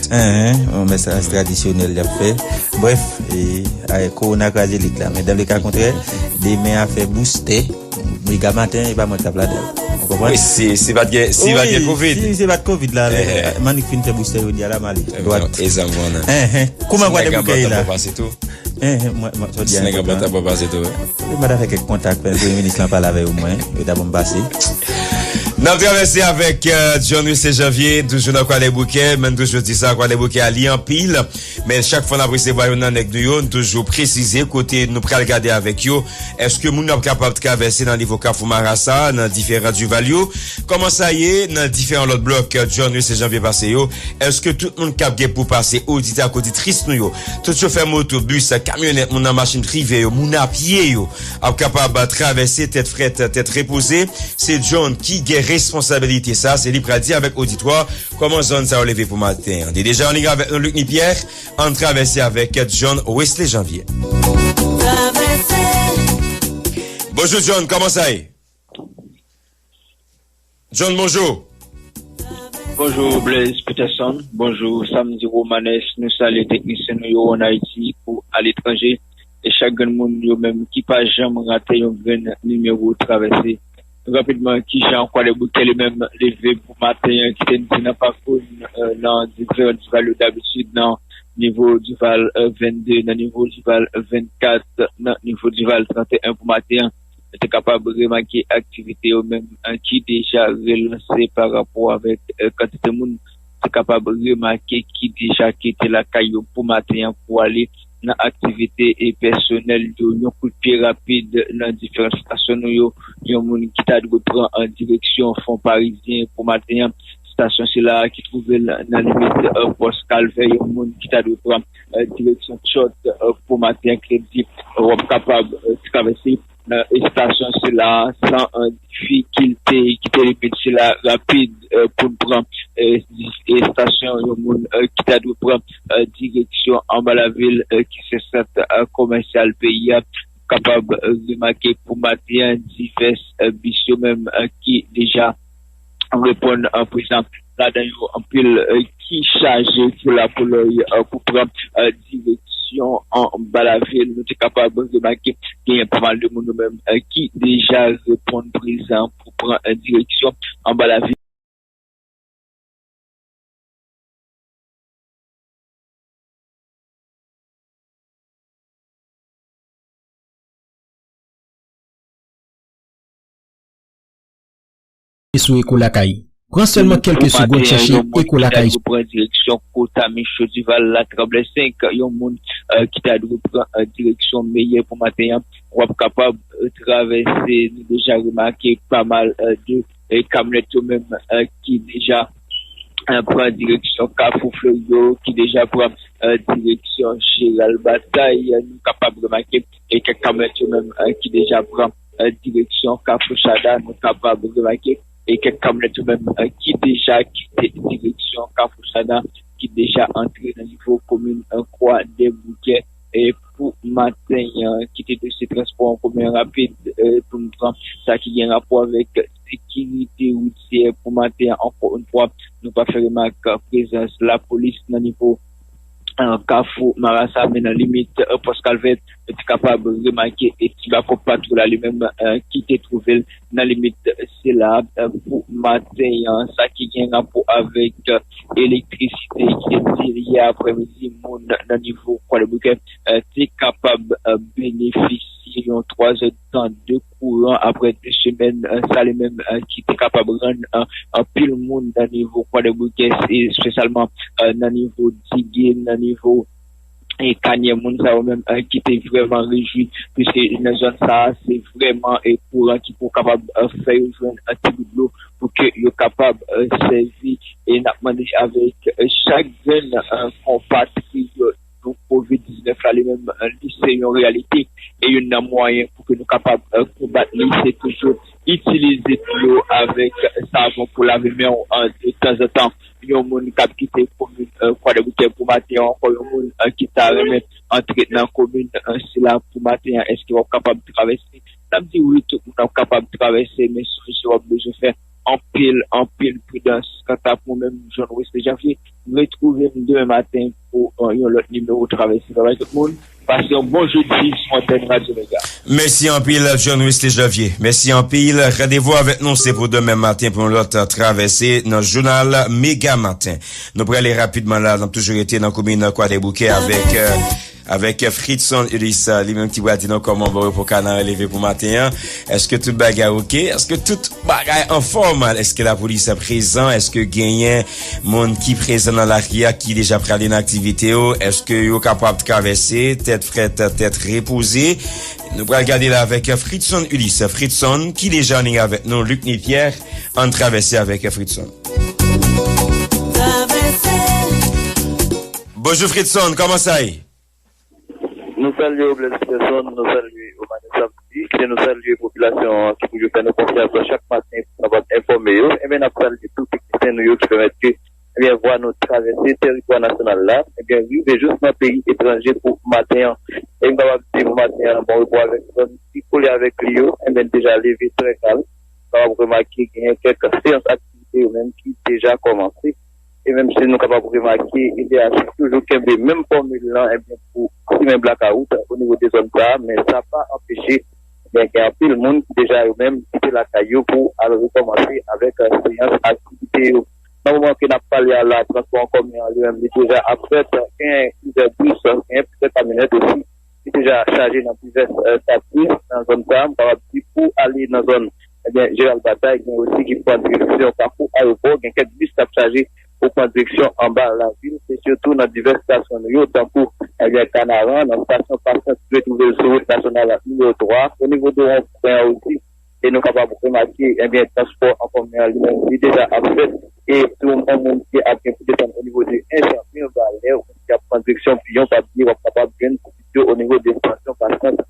Eh, yon mès tradisyonèl y ap fè. Brèf, eh, kowona kraze lit la. Men dan le ka kontrè, demen afè boustè, Mega maten, e pa mwen k t ap ladan l. Ou konprann? Wi, si, si pa t gen, si pa t gen kovid. Si se pa t kovid la, Manik fin fè boustè jodi a la, m ale. Dwat. Kouman Gwadèboukè ye la? Enhen, mwen, mwen, sa w di a enpòtan. Yo pa ta fè kèk kontak, premye minis lan pale avè yo, mwen, yo ta ban m pase. N ap travèse avèk, euh, John Wilson Janvier, toujou nan Kwadèboukè, men n toujou di sa, Kwadèboukè a li anpil. Men chak fwa n ap resevwa youn nan nèg nou yo, n toujou presize kote nou pral gade avèk yo. Èske moun yo ap kapab travèse nan nivo Kafou Marasa, nan diferan dival yo? Kòman sa ye nan diferan lòt blòk John Wilson Janvier pase yo? Èske tout moun k ap gen pou pase, oditè ak oditris nou yo, tout chofè moto, bis, kamyonèt, moun nan machin prive yo, moun apye yo, ap kapab travèse tèt frèt, tèt repoze? Se John ki gen responsabilite sa, se li pral di avèk oditwa kòman zòn sa yo leve pou maten an. Li deja an liy avèk nou, Luc Nipierre, ann travèse avèk John Wesley Janvier. Bonjou John, kòman sa ye? John, bonjou. Bonjou Blaise Peterson, bonjou Samedi Romanes, nou salye teknisyen nou yo ann Ayiti kou aletranje, e chak grenn moun yo menm ki pa janm rate yon grenn nimewo travèse. Rapidman, kijan Kwadèboukè li menm leve pou maten an, ki te di nan Pakoun, euh, nan diferan Dival yo dabitid, nan nivo Dival, euh, vennde, nan nivo Dival vennkat, nan nivo Dival trannteyen pou maten an, nou te kapab remake aktivite yo menm, eh, ki deja relanse pa rapò avèk, eh, kantite moun nou te kapab remake ki deja kite lakay yo pou maten an pou ale nan aktivite e pèsonèl yo. Yon kout pye rapid nan diferan estasyon nou yo. Yon moun ki ta dwe pran an direksyon Fon Parizyen pou maten an. Estasyon sila a ki twouve l nan limit, eh, Pòs Kalvè. Yon moun ki ta dwe pran, eh, direksyon Chòt, eh, pou maten an, kredi, eh, w ap kapab, eh, travèse nan estasyon sila a san, eh, difikilte, kite limit sila rapid, eh, pou n pran, eh, estasyon yon moun, eh, ki ta dwe pran, eh, direksyon anba lavil, eh, ki se sant, eh, komèsyal peyi a. Kapab, eh, remake pou maten an divès, eh, bis yo menm, eh, ki deja reponn, eh, prezan. Ladan yo anpil, eh, ki chaje pou lapolòy, eh, pou pran, eh, direksyon anba lavil. Nou te kapab remake genyen pa mal de moun yo menm, eh, ki deja reponn prezan pou pran, eh, direksyon anba lavil. Sou Eko Lakay. Pran sèlman kèlke segonn chèche Eko Lakay. Pou maten an, yon moun ki ta dwe pran direksyon Kota, Micho, Dival, Latranblè senk, yon moun, eh, ki ta dwe pran, eh, direksyon Meyè pou maten an, w ap kapab, eh, travèse. Nou deja remake pa mal, eh, de, eh, kamyonèt yo menm, eh, ki deja, eh, pran direksyon Kafou Fleryo, ki deja pran, eh, direksyon Jeneral Batay. Nou kapab remake, eh, kèk kamyonèt yo menm, eh, ki deja pran, eh, direksyon Kafou Chada. Nou kapab remake, eh, kèk kamyonèt yo menm, eh, ki deja kite direksyon Kafou Chada, ki deja antre nan nivo komin, eh, Kwadèboukè. E pou maten an, kite dosye transpò an komen rapid, eh, pou nou pran sa ki gen rapò avèk sekirite woutyè pou maten an. Ankò yon fwa, nou pa fè remak prezans lapolis nan nivo, eh, Kafou Marasa, men nan limit, eh, Pòs Kalvè, nou te kapab remake e ti bakòp patwouy la li menm, eh, ki te twouve l nan limit sila, eh, pou maten an. Sa ki gen rapò avèk, eh, elektrisite, ki te di yè aprèmidi, moun nan nivo Kwadèboukè, eh, te kapab, eh, benefisye yon twa zè de tan de kouran aprè de semèn, eh, sa li menm, eh, ki te kapab rann, eh, anpil moun nan nivo Kwadèboukè, espesyalman, eh, nan nivo Digi, nan nivo e Kanyè, moun sa yo menm, eh, ki te vrèman rejwi, piske nan zòn sa a, se vrèman, eh, kouran ki pou kapab, eh, fè yo jwenn, eh, ti bout dlo pou ke yo kapab, eh, sèvi. E n ap mande avèk, eh, chak grenn, eh, konpatriyòt nou, kovid diznèf la, li menm, eh, li se yon reyalite. E youn nan mwayen pou ke nou kapab, eh, konbat li, se toujou itilize dlo avèk savon pou lave men w, eh, de tanzantan. Yon moun k ap kite komin, eh, Kwadèboukè pou maten an, ankò yon moun, eh, ki ta renmen antre nan komin, eh, sila pou maten an, èske w ap kapab travèse? N ap di wi, tout moun ap kapab travèse, men sonje w ap bezwen fè anpil, anpil pridans. Kanta pou mwen menm, John Wesley Janvier, retwouve m demen maten pou, eh, yon lòt nimewo Travèse. Babay tout moun. Pase yon bon jedi sou antèn Radyo Mega. Mèsi anpil, John Wesley Janvier. Mèsi anpil. Randevou avèk nou, se pou demen maten pou yon lòt travèse nan jounal Mega Maten. Nou prale rapidman la, n ap toujou rete nan komin Kwadèboukè avèk, eh, avèk Fritson Ulysse, li menm ki pral di nou kòman bò yo pou ka nan leve pou maten an. Èske tout bagay oke? Èske tout bagay anfòm? Èske lapolis prezan? Èske genyen moun ki prezan nan lari a, ki deja prale nan aktivite yo? Èske yo kapab travèse tèt frèt, tèt repoze? Nou pral gade la avèk Fritson Ulysse. Fritson, ki deja an liy avèk nou, Luc Nipierre, ann travèse avèk Fritson. Bonjou Fritson, kòman sa ye? Nou salye w, Blaise Peterson, nou salye Omane Samedi, e nou salye popilasyon an ki toujou fè nou konfyans chak maten pou kapab enfòme yo. Ebyen, n ap salye tou teknisyen nou yo ki pèmèt ke, ebyen, vwa nou travèse teritwa nasyonal la, ebyen, rive jous nan peyi etranje pou maten an. E m kapab di pou maten an, bon repo avèk zòn ki kole avèk li yo, ebyen, deja leve trè kalm. Kapab remake genyen kèk seyans aktivite yo menm ki deja kòmanse. E menm si nou kapab remake, E D H toujou kenbe menm fòmil lan, ebyen, pou simen blakawout o nivo de zòn sa a, men sa pa anpeche, ebyen, gen anpil moun ki deja yo menm kite lakay yo pou al rekòmanse avèk, eh, seyans aktivite yo. Nan moman ke n ap pale a la, transpò an kòmè an li menm, li deja ap fèt, gen plizyè bis, gen plizyè kamyonèt osi ki deja chaje nan divès, eh, katye nan zòn sa a. M kapab di pou ale nan zòn, ebyen, Jeral Batay, gen osi ki pran direksyon Kafou Ayewopò, gen kèk bis k ap chaje pou pran direksyon anba lavil. Se sitou nan divès estasyon nou yo, tankou, ebyen, Kanaran, nan estasyon Pasyans ki retwouve l sou wout nasyonal nimewo twa, o nivo de wonpwen an osi, e nou kapab remake, ebyen, transpò an kòmè an li menm, li deja ap fèt. E si yon moun ki ap gen pou desann o nivo de Ench, Mirebalè, oubyen ki ap pran direksyon Piyon, pa bliye, w ap kapab jwenn pitit yo o nivo de estasyon Pasyans,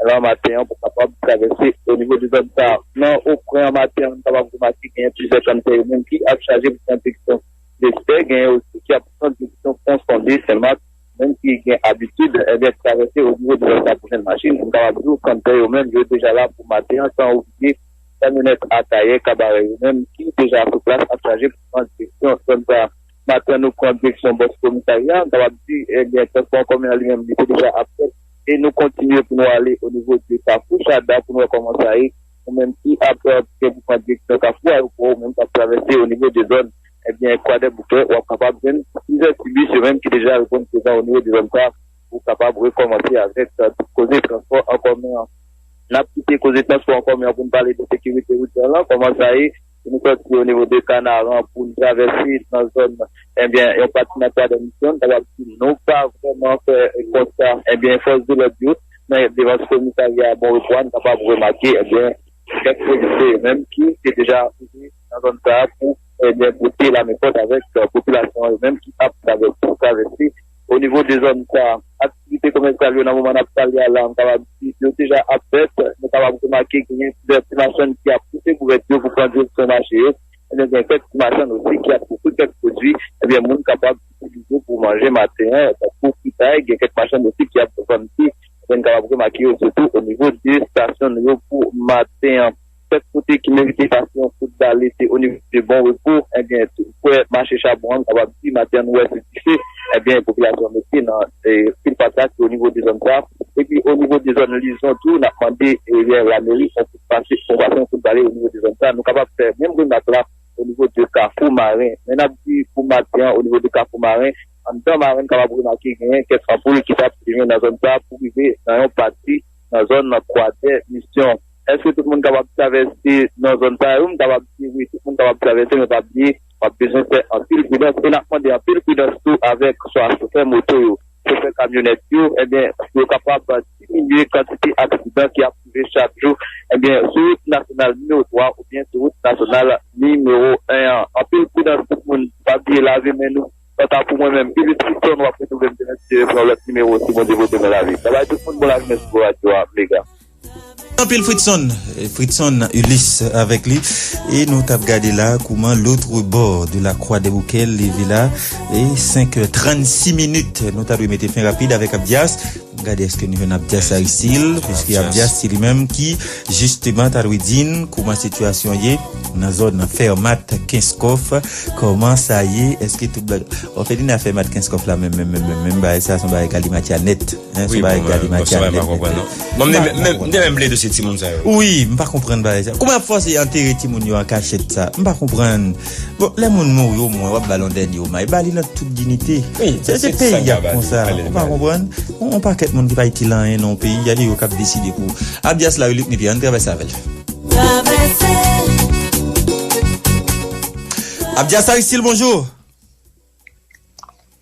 lan maten an, pou kapab travèse o nivo de zòn sa a. Nan Opren an maten an, nou kapab remake genyen plizyè kanntè yo menm ki ap chaje pou pran direksyon Lespè, genyen osi ki ap pran direksyon Pon Sonde, Senmak, menm ki gen abitid, ebyen, travèse o nivo de zòn sa pou jwenn machin. M kapab di w, kanntè yo menm, yo deja la pou maten an, san oubliye kamyonèt Akayè, Kabarè yo menm, ki deja sou plas ap chaje pou pran direksyon zòn sa a. Maten an, nou pran direksyon bòs komisarya. M kapab di, ebyen, transpò an kòmè an li menm, li te deja ap fèt. E nou kontinye pou nou ale o nivo de Kafou Chada pou nou wè kòman sa ye. Ou menm ki ap, eh, gen pou pran direksyon Kafou Ayewopò, ou menm k ap travèse o nivo de zòn, ebyen, Kwadèboukè, w ap kapab jwenn plizyè ti bis yo menm ki deja reponn prezan o nivo de zòn sa a, pou kapab rekòmanse avèk, eh, koze transpò an kòmè an. N ap kite koze transpò an kòmè an pou n pale de sekirite woutyè lan, kòman sa ye, si nou sòti o nivo de Kanaran pou n travèse nan zòn, ebyen, yon pati nan Kwadèmisyon, n kapab di nou pa vrèman fè konsta, ebyen, fòs de lòd yo, nan devans komisarya Bon Repo a, n kapab remake, ebyen, kèk polisye yo menm ki te deja rive nan zòn sa a pou, ebyen, pote lamenfòt avèk, eh, popilasyon an yo menm ki ap travèse, travèse o nivo de zòn sa a. Aktivite komèsyal yo nan moman n ap pale a la, m kapab di, yo deja ap fèt. Nou kapab remake genyen plizyè ti machann ki ap pouse bouvèt yo pou pran direksyon mache yo. Ebyen, gen kèk ti machann osi ki ap ofri kèk pwodui, ebyen, moun kapab itilize pou manje maten an, tankou fritay, gen kèk machann osi ki ap vann te. Ebyen, n kapab remake yo sitou o nivo de estasyon nou yo pou maten an. Kèk kote ki merite pase yon kout bale, se o nivo de Bon Repo, ebyen, tou prè mache chabon an, m kapab di, maten an, nou wè se dife, ebyen, popilasyon an mete nan, eh, pil patat o nivo de zòn sa a. Epi, o nivo de zòn Lizon tou, n ap mande, eh, ebyen, lameri, yon kout pase, yon pase, yon kout bale o nivo de zòn sa a. Nou kapab fè menm remak la o nivo de Kafou Maren. Men n ap di pou maten an, o nivo de Kafou Maren, anndan Maren, n kapab remake genyen kèk anpoul ki t ap limen nan zòn sa a pou rive nan yon pati nan zòn Kwadèmisyon. Èske tout moun kapab travèse nan zòn sa yo? M kapab di wi, tout moun kapab travèse, men pa bliye, w ap bezwen fè anpil pridans. E n ap mande anpil pridans tou avèk swa chofè moto yo, chofè kamyonèt yo, ebyen, pou yo kapab diminye kantite aksidan ki ap rive chak jou, ebyen, sou wout nasyonal nimewo twa oubyen sou wout nasyonal nimewo en an. Anpil pridans tout moun, pa bliye lave men nou. Kanta pou mwen menm, Ulysse Fritson, w ap retwouve m demen, si Dye vle, pou yon lòt nimewo, si Bondye pote men lavi. Babay tout moun, bon lajounen sou radyo a, Mega. Anpil Fritson, eh, Fritson Ulysse avèk li. E nou t ap gade la kouman l'autre bord de la Croix des Bouquets leve la. E senk è trannsis minit, nou ta dwe mete fen rapid avèk Abdias. Gade èske nou jwenn Abdias Arisil, piske Abdias se li menm ki, jisteman, ta dwe di n kouman sitiyasyon ye nan zòn Fèmat Kenskòf. Kòman sa ye? Èske tout blag... Òfelina Fèmat Kenskòf la, menm, menm, menm, menm, menm bagay sa, se yon bagay galimatya nèt. Hein, se yon bagay galimatya nèt, nèt, nèt. Bon, m te menm vle dosye timoun sa yo. Wi, m pa konprann bagay sa. Kouman y ap fòse antere timoun yo an kachèt sa? M pa konprann. Bon, lè moun mouri, omwen, w ap ba l yon dènye omay. Ba li nan tout diyite. Se, se peyi a konsa. Ou pa konprann? On, on pakèt moun ki pa itil anyen nan yon peyi, y a yo k ap deside pou. Abdias la, Luc Nipi, ann travèse avè l. Abdias Aristil, bonjou.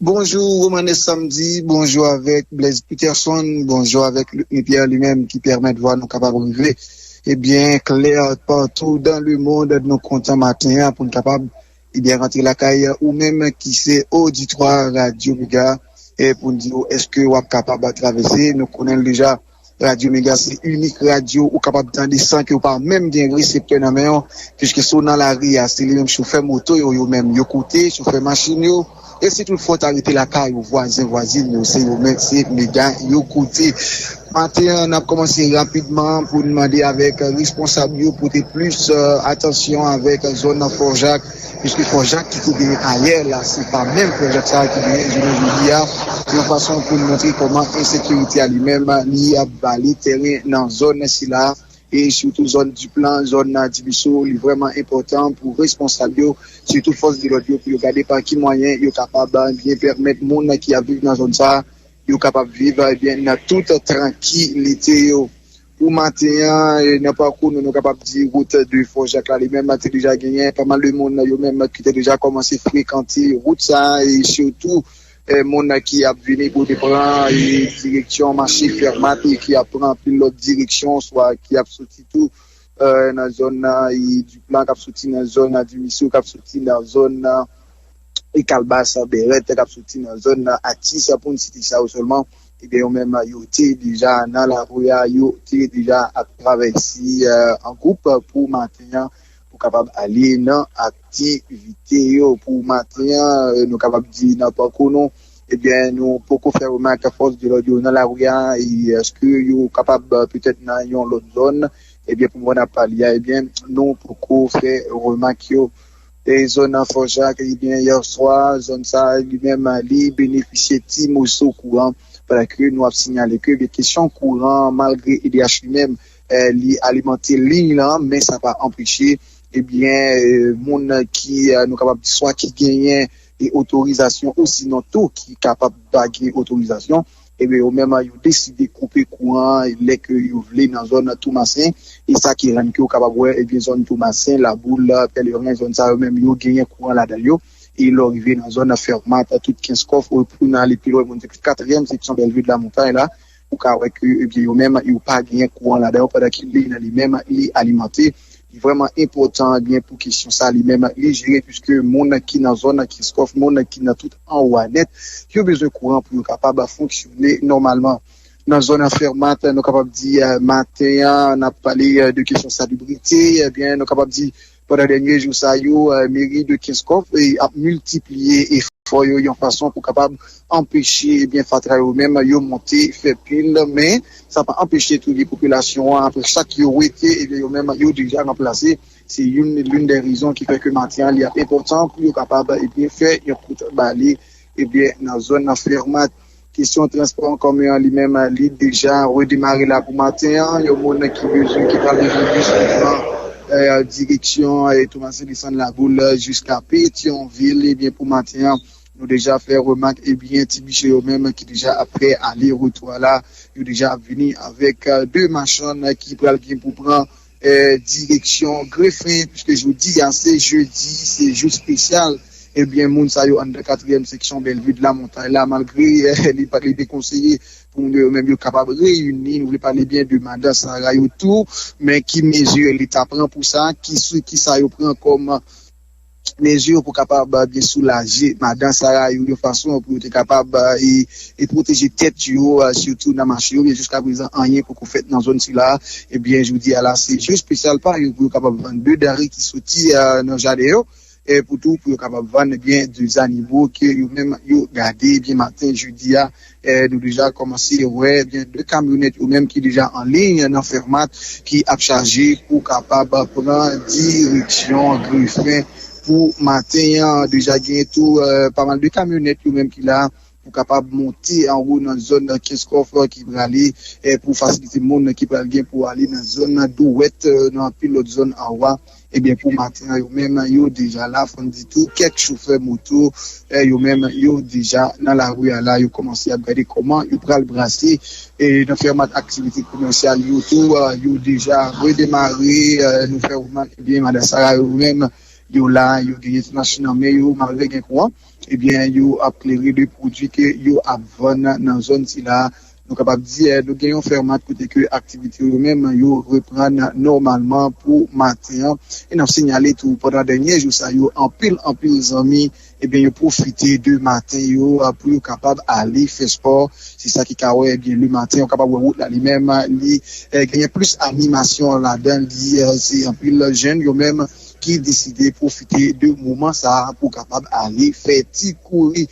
Bonjou, Romanes Samedi, bonjou avèk Blaise Peterson, bonjou avèk Luc Nipi li menm ki pèmèt vwa nou kapab rive, ebyen, klè patou dans le monde. Nou kontan maten an pou n kapab, ebyen, rantre lakay ou menm ki se oditwa Radyo Mega, e pou n di w, èske w ap kapab travèse? Nou konnen l deja, Radyo Mega se inik radyo ou kapab tande san ke w pa menm gen reseptè nan men w, piske si w nan lari a, se li menm chofè moto yo, yo menm yo koute, chofè machin yo, e si tout fwa w ta rete lakay ou, vwazen, vwazin yo, se yo menm, se Mega yo koute. Maten an, n ap kòmanse rapidman pou n mande avèk responsab yo pote plis atansyon avèk zòn nan Fò Jak, piske Fò Jak ki te genyen ayè la, se pa menm Fò Jak sa a ki genyen jounen jodi a. Se yon fason pou n montre kòman ensekirite a li menm li ap vale teren nan zòn sila, e sitou zòn Diplan, zòn Dibiso, li vrèman enpòtan pou responsab yo, sitou fòs de lòd yo, pou yo gade pa ki mwayen yo kapab byen pèmèt moun ki ap viv nan zòn sa a, yo kapab viv ebyen nan tout trankilite yo. Pou maten an, e, nan pakou nou, nou kapab di wout de Fò Jak la, li menm te deja genyen pa mal de moun yo menm ki te deja kòmanse frekante wout sa a, e sitou e, moun ki ap vini pou te pran e, direksyon mache Fèmat e ki ap pran anpil lòt direksyon, swa ki ap soti tou e, nan zòn nan e, Diplan, k ap soti nan zòn nan Dibiso, k ap soti nan zòn nan e, Kalbas, Bèrèt, k ap soti nan zòn nan Atis, pou n site sa yo sèlman. Ebyen, yo menm, yo te deja nan lari a, yo te deja ap travèse e, an gwoup pou maten an, pou kapab ale nan aktivite yo pou maten an. E, nou kapab di nan pakou nou, ebyen, nou poko fè remak fòs de lòd yo nan lari a, e èske yo kapab e, petèt nan yon lòt zòn, ebyen, pou mwen ap pale a, ebyen, nou poko fè remak yo. E zòn nan Fò Jak, ebyen, yè swa, zòn sa a li menm, li benefisye ti moso kouran, pandan ke nou ap siyale ke, ebyen, kesyon kouran, malgre E D H li menm, e, li alimante liy lan, men sa pa anpeche, ebyen, e, moun ki, e, nou kapab di swa ki genyen e otorizasyon, osinon tou ki kapab pa gen otorizasyon, ebyen, yo menm, yo deside koupe kouran lè ke yo vle nan zòn Toumasen, e sa ki rann ke w kapab wè, ebyen, zòn Toumasen, Laboul, Pèleren, zòn sa yo menm, yo genyen kouran ladan yo. E lè w rive nan zòn Fèmat, tout Kenskòf, pou n ale pi lwen, pou n te katriyèm seksyon Bèlvi de la Montay la, ou ka wè ke, ebyen, yo menm, yo pa genyen kouran ladan yo, pandan ke liy nan li menm, li alimante. Li vrèman enpòtan, ebyen, pou kesyon sa, li menm, li jere, piske moun ki nan zòn Kenskòf, moun ki nan tout anwo a nèt, yo bezwen kouran pou yo kapab fonksyone nòmalman. Nan zòn Fèmat, nou kapab di, e, maten an, n ap pale, e, de kesyon salibrite, ebyen, nou kapab di, pandan dènye jou sa yo, e, meri de Kenskòf, e, ap miltipliye efò yo yon fason pou kapab anpeche, ebyen, fatra yo menm, yo monte, fè pil, men sa pa anpeche tou ke popilasyon an, apre chak yo wete, ebyen, yo menm, yo deja ranplase. Se youn, l'une des raisons ki fè ke maten an, li ap enpòtan pou yo kapab, ebyen, fè yon kout bale, ebyen, nan zòn nan Fèmat. Kesyon transpò an kòmè an li menm, li deja redemare la pou maten an. Yon moun ki bezwen, ki pral bezwen bis pou pran, e, direksyon, e, Toumasen desann Laboul jiska Petyonvil, ebyen, pou maten an, nou deja fè remak, ebyen, ti biche yo menm ki deja ap fè ale retou a la, yo deja ap vini avèk, e, de machann ki pral gen pou pran e, direksyon Grefen, piske jodi a se jedi, se jou espesyal. Ebyen, moun sa yo anndan katriyèm seksyon Bèlvi de la Montay la, malgre, e, li pa, li dekonseye pou moun yo menm yo kapab reyini, nou vle pale byen de madan Sara yo tou, men ki mezi leta pran pou sa, ki sou, ki sa yo pran kòm mezi pou kapab, e, byen soulaje madan Sara yo yon fason pou yo te kapab, e, e pwoteje tèt yo, e, sitou nan mache yo, men jiska prezan, anyen poko fèt nan zòn sila. Ebyen, jodi a la, se jou espesyal pa yo pou yo kapab vann de dare ki soti, e, nan jaden yo, e pou tou, pou yo kapab vann, ebyen, de zanimo ke yo menm yo gade, ebyen, maten jodi a, e, nou deja kòmanse wè, ebyen, de kamyonèt yo menm ki deja an liy nan Fèmat, ki ap chaje pou kapab pran direksyon Grefen pou maten an. Deja gen tou, e, pa mal de kamyonèt yo menm ki la pou kapab monte anwo nan zòn Kenskòf, e, ki prale, e, pou fasilite moun ki pral gen pou ale nan zòn Dwèt, e, nan anpil lòt zòn anwo a. Ebyen, pou maten an, yo menm, yo deja la, fò n di tou, kèk chofè moto, e, yo menm, yo deja nan lari a la, yo kòmanse ap gade kòman yo pral brase, e, nan Fèmat aktivite komèsyal yo tou, e, yo deja redemare, e, nou fè remak, ebyen, madan Sara yo menm, yo la, yo genyen ti machin nan men yo, malgre gen kouran, ebyen, yo ap klere de pwodui ke yo ap vann nan zòn sila, Nou kapab di, eh, nou gen yon fèmat kote ke aktivite yo menm yo reprann nòmalman pou maten an. E n ap sinyale tou, pandan dènye jou sa yo, anpil, anpil zanmi, ebyen, yo pwofite de maten yo, ah, pou yo kapab ale fè spò. Se sa ki ka wè, ebyen, le maten, ou kapab wè wout la li menm, li, eh, genyen plis animasyon ladan li, eh, se anpil jèn yo menm ki deside pwofite de moman sa a pou kapab ale fè ti kouri.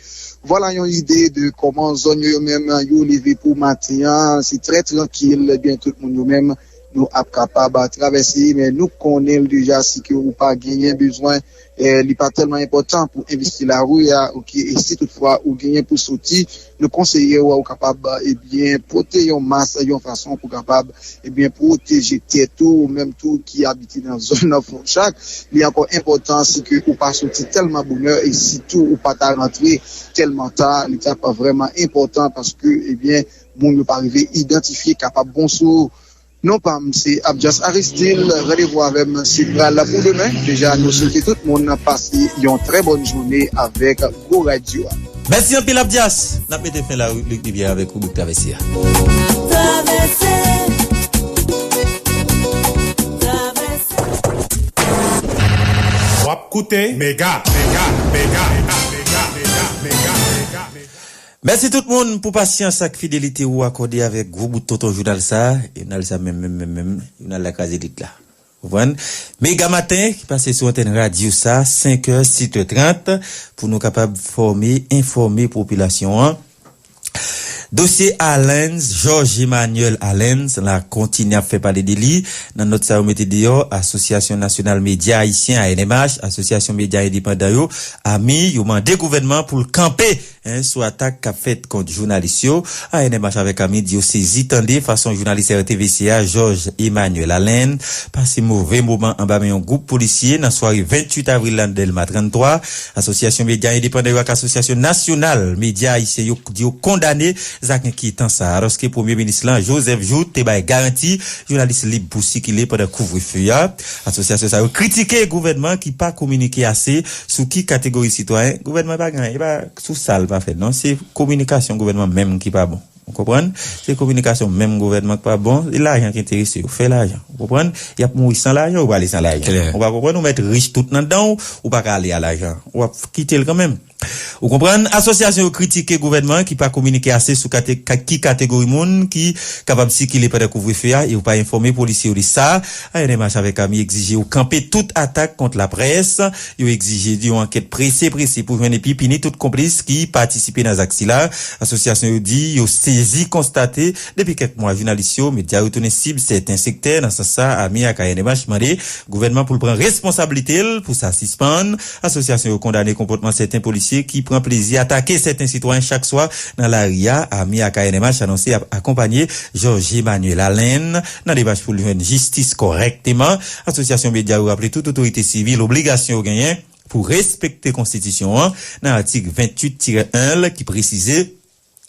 Vwala yon ide de kòman zòn yo, yo menm, yo leve pou maten an. Se trè trankil, ebyen, tout moun yo menm, nou ap kapab travèse, men nou konnen l deja, si ke ou pa genyen bezwen, eh, li pa tèlman enpòtan pou envesti lari a, oke, e si toutfwa ou genyen pou soti, nou konseye w, ou kapab, ebyen, pote yon mas, yon fason pou kapab, ebyen, pwoteje tèt ou, ou menm tou ki abite nan zòn nan Fòchak. Li ankò enpòtan si ke ou pa soti tèlman bonè e sitou ou pa ta rantre tèlman ta, li t ap vrèman enpòtan paske, ebyen, moun yo pa rive idantifye kapab bon sou ou. Non pa m se Abdias Aristil, randevou avè m se pral pou demen. Deja, nou swete tout moun pase yon trè bòn jounen avèk Gwo Radyo a. Mèsi anpil, Abdias. N ap mete fen la, Luc Rivière, avèk ribrik Travèse a. Travèse, travèse. W ap koute Mega, Mega, Mega. Mèsi tout moun pou pasyans ak fidelite ou akòde avèk gwo bout tonton jounal sa. Jounal sa menm, menm, menm, menm, jounal la kraze lit la. Konprann? Mega Maten ki pase sou antèn radyo sa, senk è, sèt è trant, pou nou kapab fòme, enfòme popilasyon an. Dosye Allens, Georges Emmanuel Allens la kontinye ap fè pale de li. Nan nòt sa yo mete deyò, Asosyasyon Nasyonal Medya Ayisyen, A N M H, Asosyasyon Medya Endepandan yo, ami, yo mande gouvènman pou l kanpe, en, sou atak k ap fèt kont jounalis yo. A N M H avèk ami di yo sezi tande fason jounalis R T V C a, Georges Emmanuel Allens, pase move moman anba men yon gwoup polisye nan sware venntuit avril la nan Dèlma tranntwa. Asosyasyon medya endepandan yo ak Asosyasyon nasyonal medya ayisyen yo di yo kondane zak enkyetan sa a, alòske premye minis lan, Joseph Jouthe, te bay garanti jounalis lib pou sikile pandan kouvrefe a. Asosyasyon sa yo kritike gouvènman ki pa kominike ase sou ki kategori sitwayen. Gouvènman pa gen anyen, e pa sou sa l pa fè, non. Se kominikasyon gouvènman menm ki pa bon. Ou konprann? Se kominikasyon menm gouvènman ki pa bon. E lajan ki enterese yo. Fè lajan. Ou konprann? Y ap mouri san lajan, ou prale san lajan. Klè. Ou pa konprann? Ou mèt rich tout nan dan w, ou pa ka ale a lajan. W ap kite l kanmenm. Ou konprann? Asosyasyon yo kritike gouvènman ki pa kominike ase sou kate-, ka-, ki kategori moun ki kapab sikile pandan kouvrefe a e yo pa enfòme polisye yo de sa. A N M H avèk ami egzije yo kanpe tout atak kont laprès. Yo egzije yon ankèt prese, prese pou jwenn epi pini tout konplis ki patisipe nan zak sila. Asosyasyon yo di yo sezi konstate, depi kèk mwa, jounalis yo, medya yo tounen sib sèten sektè. Nan sans sa, ami ak A N M H mande gouvènman pou l pran responsablite l pou sa sispann. Asosyasyon yo kondane konpòtman sèten polisye ki pran plezi atake sèten sitwayen chak swa nan lari a. Ami ak A N M H anonse y ap akonpanye Georges Emmanuel Allens nan demach pou l jwenn jistis kòrèkteman. Asosyasyon medya yo raple tout otorite sivil obligasyon yo genyen pou respekte konstitisyon an nan atik venntuit tirè en l ki presize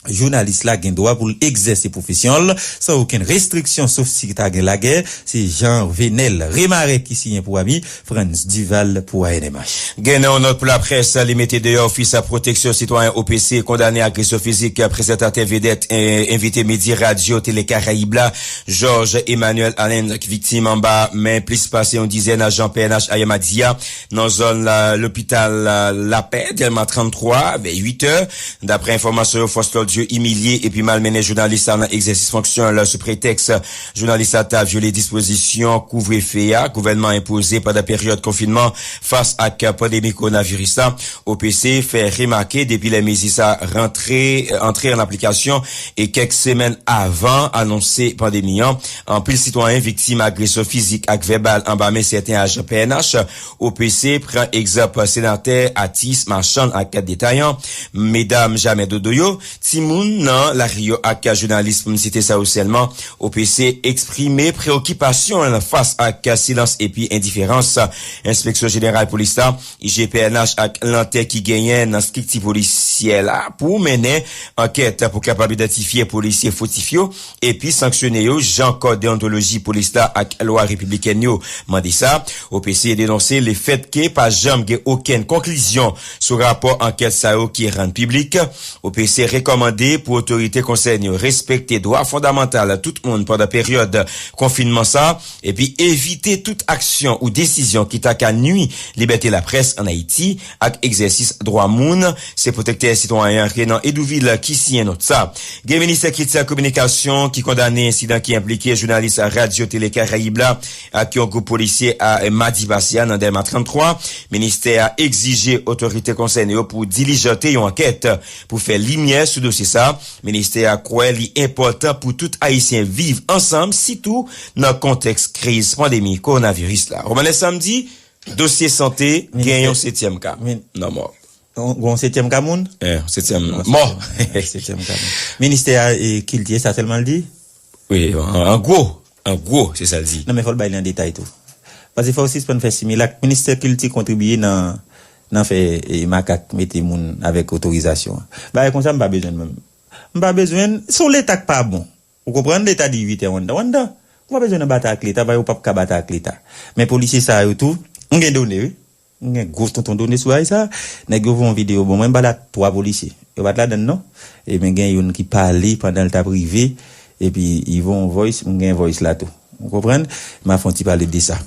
jounalis la gen dwa pou l egzèse pwofesyon l san okenn restriksyon, sof si ta gen lagè. Se Jean Venel Remarek ki siyen pou ami, Frantz Duval pou A N M H. Gen nan yon nòt pou laprès, li mete deyò Ofis Pwoteksyon Sitwayen, O P C, kondane agresyon fizik prezantatè vedèt, eh, envite midi radyo Tele Karayib la, Georges Emmanuel Allens, ki viktim anba men plis pase yon dizèn ajan P N H ayè madi a nan zòn la, lopital la, Lapè, Dèlma tranntwa, vè uit è. Daprè enfòmasyon yo, fòs lòd yo imilye epi malmennen jounalis la nan egzèsis fonksyon l sou pretèks jounalis la ta vyole dispozisyon kouvrefe a gouvènman enpoze pandan peryòd konfinman fas ak pandemi kowonaviris la. O P C fè remake depi lè mezi sa rantre, antre an aplikasyon e kèk semèn avan anonse pandemi an, anpil sitwayen viktim agresyon fizik ak vèbal anba men sèten ajan P N H. O P C pran egzanp senatè, atis, machann ak detayan, medam jamè dodo yo, timoun nan lari yo ak jounalis, pou m site sa yo sèlman. O P C eksprime preyokipasyon l fas ak silans epi endiferans. Enspeksyon Jeneral Polis la, I G P N H ak lantè ki genyen nan estrikti polis jidisyè la pou mennen ankèt pou kapab idantifye polisye fotif yo epi sanksyone yo jan kòd deontoloji polis la ak lwa repiblikèn yo mande sa. O P C denonse lefètke pa janm gen okenn konklizyon sou rapò ankèt sa yo ki rann piblik. O P C rekòmande pou otorite konsène yo respekte dwa fondamantal tout moun pandan peryòd konfinman sa, epi evite tout aksyon ou desizyon ki ta ka nui libète laprès ann Ayiti ak egzèsis dwa moun. Se pwotektè sitwayen an Renan Hédouville ki siyen nòt sa. Gen ministè kilti ak kominikasyon ki kondane ensidan ki enplike jounalis Radyo Tele Karayib la ak yon gwoup polisye a madi pase a nan Dèlma tranntwa. Ministè a egzije otorite konsène yo pou dilijante yon ankèt pou fè limyè sou dosye sa. Ministè a kwè li enpòtan pou tout Ayisyen viv ansanm, sitou nan kontèks kriz pandemi kowonaviris la. Romanes Samdi, dosye sante gen yon setyèm ka nan mò. Yon setyèm ka moun? Eh, setyèm mò. Setyèm ka moun. Ministè a, eh, kilti, sa sèlman l di? Wi, an, an gwo, an gwo, se sa l di. Non, men fò l bay li an detay tou. Paske fò w sispann fè similak. Ministè kilti kontribiye nan, nan fè, eh, makak mete moun avèk otorizasyon. Bagay konsa, m pa bezwen l menm. M pa bezwen l. Se yon Leta k pa bon. Ou konprann? Leta di uit è w anndan, w anndan. Ou pa bezwen nan batay ak Leta, paske w p ap ka batay ak Leta. Men polisye sa yo tou, m gen done, wi. M gen gwo tonton done sou bagay sa. Nèg yo voye yon videyo ban mwen, m pale ak twa polisye. Yo pa t ladann non. E men gen youn ki pale pandan l t ap rive, epi li voye yon voice, m gen voice la tou. Ou konprann? M a fè yon ti pale de sa.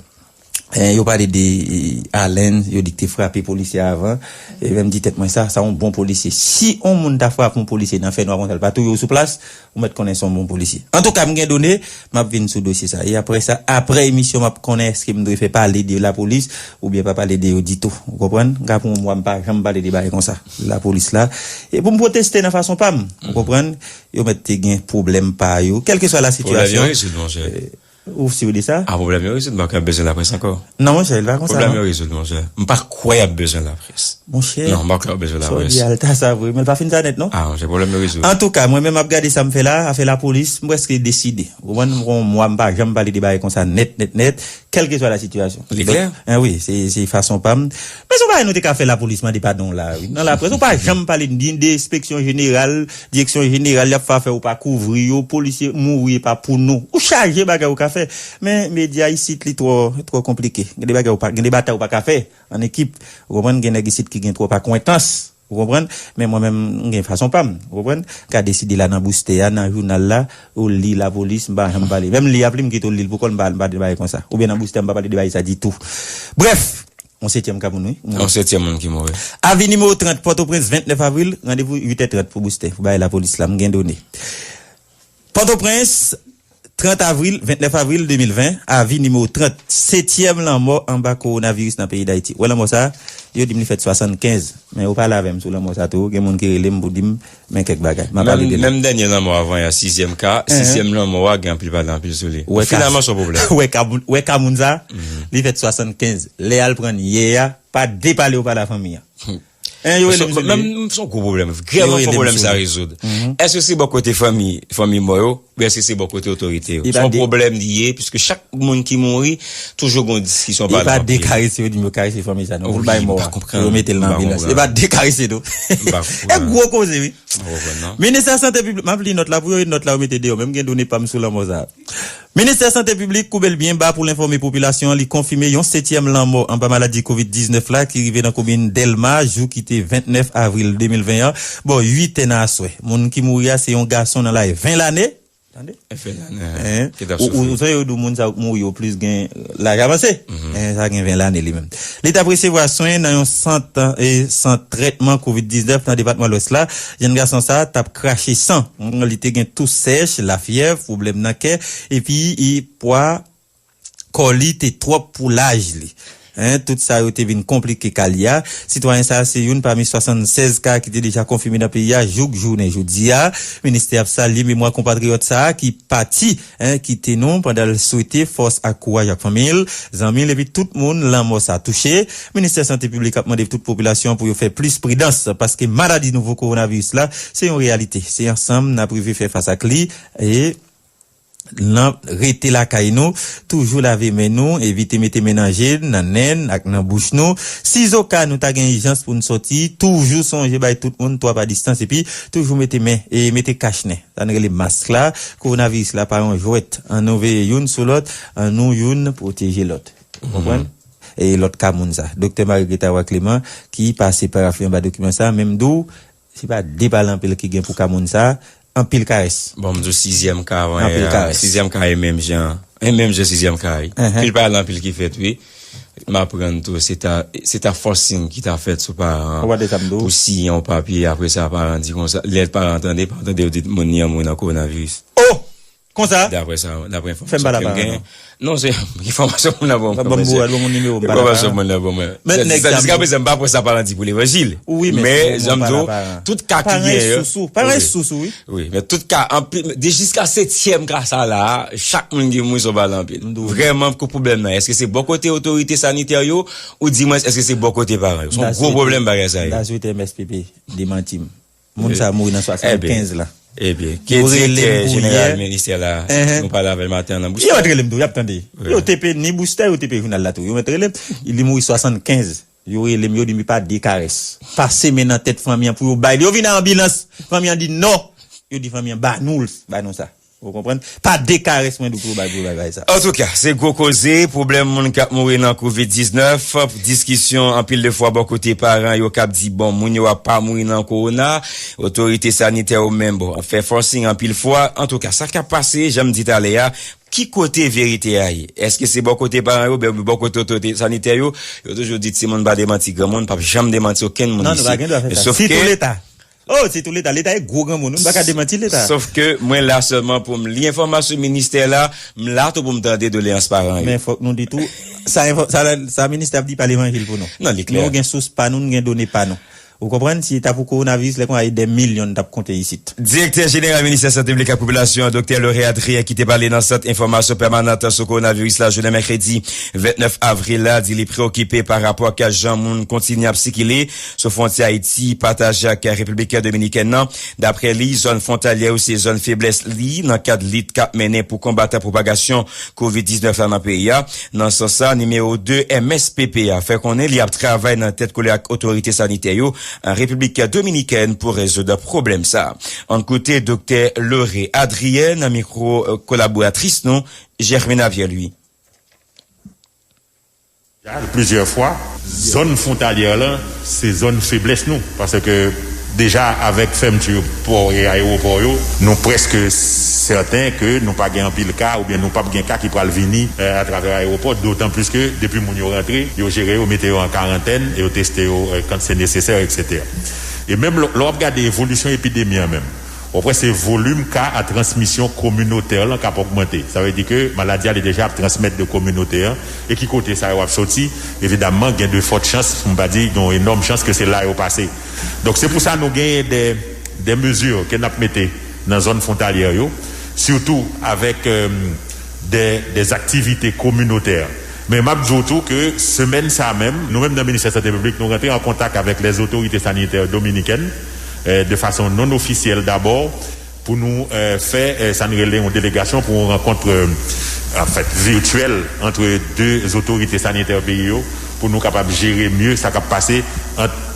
Eh, yo pale de, eh, Allen, yo di k te frape polisye avan. E men m di tèt mwen sa, sa yon bon polisye. Si yon moun ta frape yon polisye nan fènwa konsa, l pa touye w sou plas, ou mèt konnen se yon bon polisye. Antouka, m gen done, m ap vin sou dosye sa. E apre sa, apre emisyon, m ap konnen èske m dwe fè pale de lapolis oubyen pa pale de yo ditou. Ou konprann? M ka pran yon mwa, m pa janm pale de bagay konsa. Lapolis la. E pou m pwoteste nan fason pa m. Ou konprann? Yo mèt te gen pwoblèm pa yo. Kèlkeswa la sitiyasyon. Pwoblèm yo rezoud, monchè. Eh, Ou si de sa? A, pwoblèm yo rezoud, m pa kwè y ap bezwen laprès ankò. Non, monchè, li pa konsa, non. Pwoblèm yo rezoud, monchè. M pa kwè y ap bezwen laprès. Monchè, non, m pa kwè y ap bezwen laprès. Sa w di a l ta sa vre, men l pa fin sa nèt, non. A, monchè, pwoblèm yo rezoud. Antouka, mwen menm, m ap gade sa m fè la, afè lapolis, m prèske deside. Ou konprann, m gon mwa, m pa janm pale de bagay konsa nèt, nèt, nèt, kèlkeswa la sitiyasyon. Li klè? Donk, eh wi, se, se fason pa m. Men se yon bagay nou te ka fè lapolis mande padon la, wi. Nan laprès, ou pa janm pale ni de enspeksyon jeneral, direksyon jeneral, y ap fè afè ou pa kouvri yo, polisye mouri e pa pou nou. Ou chaje bagay ou ka fè. Men medya isit li twò, twò konplike. Gen de bagay ou pa, gen de batay ou pa ka fè an ekip. Ou konprann, gen nèg isit ki gen twòp akwentans. Ou konprann? Men mwen menm, m gen fason pa m. Ou konprann? M ka deside la nan boustè a, nan jounal la, ou li lapolis, m pa janm pale. Menm li a pli, m kite w li l pou kò l, m pa, m pa de bagay konsa. Oubyen nan boustè a, m pa pale de bagay sa ditou. Brèf, yon setyèm ka moun, wi. Yon setyèm moun ki mouri. Avni nimewo trant, Pòtoprens, ventnèf avril, randevou uit è trant pou boustè, pou bay lapolis la, m gen done. Pòtoprens, trant avril, ventnèf avril de mil ven, avi nimewo trant, setyèm lanmò anba kowonaviris nan peyi Dayiti. Ou wè lanmò sa, yo di m li fèt swasannkenz. Men yo pale avè m sou lanmò sa tou. Gen moun ki rele m pou di m, men kèk bagay. M a pale de li. Menm dènye lanmò avan yè, sizyèm ka, sizyèm lanmò a gen anpil pale anpil sou li. Finalman, se yon pwoblèm. Ou wè ka moun, ou wè ka moun sa, li fèt swasannkenz. Lè y al pran l yè a, pa de pale yo pa lafanmi an. Hein, yo rele m sou li. Menm se yon gwo pwoblèm. Vrèman, fò pwoblèm sa rezoud. Èske se bò kote fanmi, fanmi mò yo, oubyen èske se bò kote otorite yo? Se yon pwoblèm li ye, piske chak moun ki mouri, toujou gon diskisyon pa la. E pa dekarese, yo di m yo karese fanmi sa, non. Pou l bay mò a. Pou yo mete l nan anbilans. E pa dekarese, non. E gwo koze, wi. Ministè Sante Piblik, m ap li nòt la pou yo, e nòt la yo mete deyò, men m gen done pa m sou lanmò sa. Ministè Sante Piblik koube l byen ba pou l enfòme popilasyon an, li konfime yon setyèm lanmò anba maladi kovid diznèf la ki rive nan komin Dèlma, jou ki te ventnèf avril de mil ven an, bò uit è nan aswè. Moun ki mouri a se yon gason nan laj ven lane. Tande? Ven lane, hein? Ki t ap soufri. Ou, ou, ou sonje yo di w moun sa yo k mouri yo plis gen laj avanse. Hein, sa gen ven lane li menm. Li t ap resevwa swen nan yon sant, e, sant trètman kovid diznèf nan depatman Lwès la. Jèn gason sa a t ap krache san. Li te gen tou sèch, lafyèv, pwoblèm nan kè, epi, e, pwa kò li te twòp pou laj li. Hein, tout sa yo te vin konplike ka li a. Sitwayen sa a se youn pami swasannsèz ka ki te deja konfime nan peyi a jouk jounen jodi a. Ministè ap salye memwa konpatriyòt sa a ki pati, hein, kite nou pandan l swete fòs ak kouraj ak fanmi l, zanmi l epi tout moun lanmò sa a touche. Ministè Sante Piblik ap mande tout popilasyon an pou yo fè plis pridans paske maladi nouvo kowonaviris la se yon reyalite. Se ansanm n ap rive fè fas ak li e lan, rete lakay nou, toujou lave men nou, evite mete men nan je n, nan nen n ak nan bouch nou. Sizoka nou ta gen ijans pou n sòti, toujou sonje bay tout moun twa pa distans, epi toujou mete men, e mete kach nen. Sa n rele mask la, kowonaviris la pa yon jwèt. Ann nou veye youn sou lòt, ann nou youn pwoteje lòt. Ou konprann? E lòt ka moun sa. Doktè Marie Greta Roy Clément, ki pase parafli anba dokiman sa, menm di w, se pa de pale anpil ki gen pou ka moun sa, anpil karès. Bon, m di w sizyèm ka avan yè a. Anpil karès. Sizyèm ka e menm jan, e menm jan sizyèm ka ye. Anpil pale anpil ki fèt, wi. M aprann tou, se ta, se ta fòsing ki ta fèt sou paran an. Ou pa de sa m di w. Pou siyen yon papye, apre sa, paran di konsa, lè paran tande, paran tande yo di moun ni an moun nan kowonaviris. Oh! Konsa? Daprè sa, daprè enfòmasyon ke m genyen. Non, se enfòmasyon moun nan ban m. Ban m, ban m nimewo m, enfòmasyon moun nan ban mwen. Jiskaprezan, m pa pran sa paran di pou levanjil. Men, jan m di w, tout ka ki genyen yo. Paran sou sou, paran sou sou, wi. Wi, men tout ka, anpil, de jiska setyèm ka sa la, chak moun gen moun sou bal anpil. Vrèman, ko pwoblèm nan, èske se bò kote otorite sanitè yo, oudimwens, èske se bò kote paran yo? Se yon gwo pwoblèm bagay sa ye. M ta swete M S P P demanti m. Moun sa a mouri nan swasannkenz la. Ebyen, ke direktè jeneral ministè la, nou pale avè l maten an nan Bousta. Yo mèt rele m tou, y ap tande. Yo te pe ni Bousta, yo te pe jounal la tou. Yo mèt rele m, li mouri swasannkenz. Yo rele m, yo di m li pa de karès. Pase men nan tèt fanmi an pou yo bay li. Yo vin a anbilans. Fanmi an di non. Yo di fanmi an ba nou l, ba nou sa. Ou konprann? Pa de karès mwen di w pou yo bay, pou yo bay, bay sa. Antouka, se gwo koze, pwoblèm moun k ap mouri nan kovid diznèf, diskisyon anpil de fwa bò kote paran yo k ap di, bon, moun yo ap pa mouri nan kowona, otorite sanitè yo menm, bon, ap fè fòsing anpil fwa. Antouka, sa k ap pase, jan m di talè a, ki kote verite a ye? Èske se bò kote paran yo, oubyen bò kote otorite sanitè yo? Yo toujou di timoun pa demanti granmoun, p ap janm demanti okenn moun isi. Non, nou pa gen dwa fè sa. Sitou Leta. Oh, sitou Leta, Leta e gwo granmoun, nou pa ka demanti Leta. Sof ke mwen la sèlman pou m li enfòmasyon ministè la, m la tou pou m tande doleyans paran yo. Men fòk nou di tou, sa, sa, sa ministè ap di pa levanjil pou nou. Non, li klè. Nou gen sous pa nou, nou gen done pa nou. Ou konprann? Si e ta pou kowonaviris, lè konsa e dè milyon n t ap konte isit. Direktè jeneral Ministè Sante Piblik ak Popilasyon an, Doktè Lauré Adrien, ki te pale nan Sant Enfòmasyon Pèmanan sou Kowonaviris la jounen mèkredi vennèf avril la, di li preokipe pa rapò ak jan moun kontinye ap sikile sou fwontyè Ayiti pataje ak Repiblik Dominikèn nan. Daprè li, zòn fwontalyè yo se zòn feblès li nan kad lit k ap mennen pou konbat pwopagasyon kovid diznèf la nan peyi a. Nan sans sa, nimewo de M S P P a fè konnen li ap travay nan tèt kole ak otorite sanitè yo an Repiblik Dominikèn pou rezoud pwoblèm sa. Ann koute Doktè Lauré Adrien nan mikwo, euh, kolaboratris nou, Germina Pierre-Louis. Deja, plizyè fwa, zòn fwontalyè lan, se zòn feblès nou. Paske deja, avèk fèmti pò e ayewopò yo, nou prèske sèten ke nou pa gen anpil ka, oubyen nou p ap gen ka ki pral vini, eh, atravè ayewopò, dotan plis ke depi moun yo rantre, yo jere yo, mete yo an karantèn, yo teste yo, eh, kan se nesesè, etsetera. E menm lè, lè w ap gade evolisyon epidemi an menm, w ap wè se volim ka a transmisyon kominotè lan k ap ogmante. Sa vle di ke maladi a li deja ap transmèt de kominotè an, e ki kote sa yo ap soti? Evidamman, gen de fòt chans, pou m pa di gen yon enòm chans ke se la yo pase. Donk, se pou sa nou genyen de, de mezi ke n ap mete nan zòn fwontalyè yo, sitou avèk, euh, de, de aktivite kominotè. Men m ap di w tou ke semèn sa menm, nou menm nan Ministè Sante Piblik, nou rantre an kontak avèk lèzotorite sanitè dominikèn, eh, de fason non ofisyèl dabò, pou nou, eh, fè, eh, sa n rele yon delegasyon pou yon rankont, eh, an fèt, virtyèl ant de otorite sanitè peyi yo, pou nou kapab jere mye sa k ap pase ant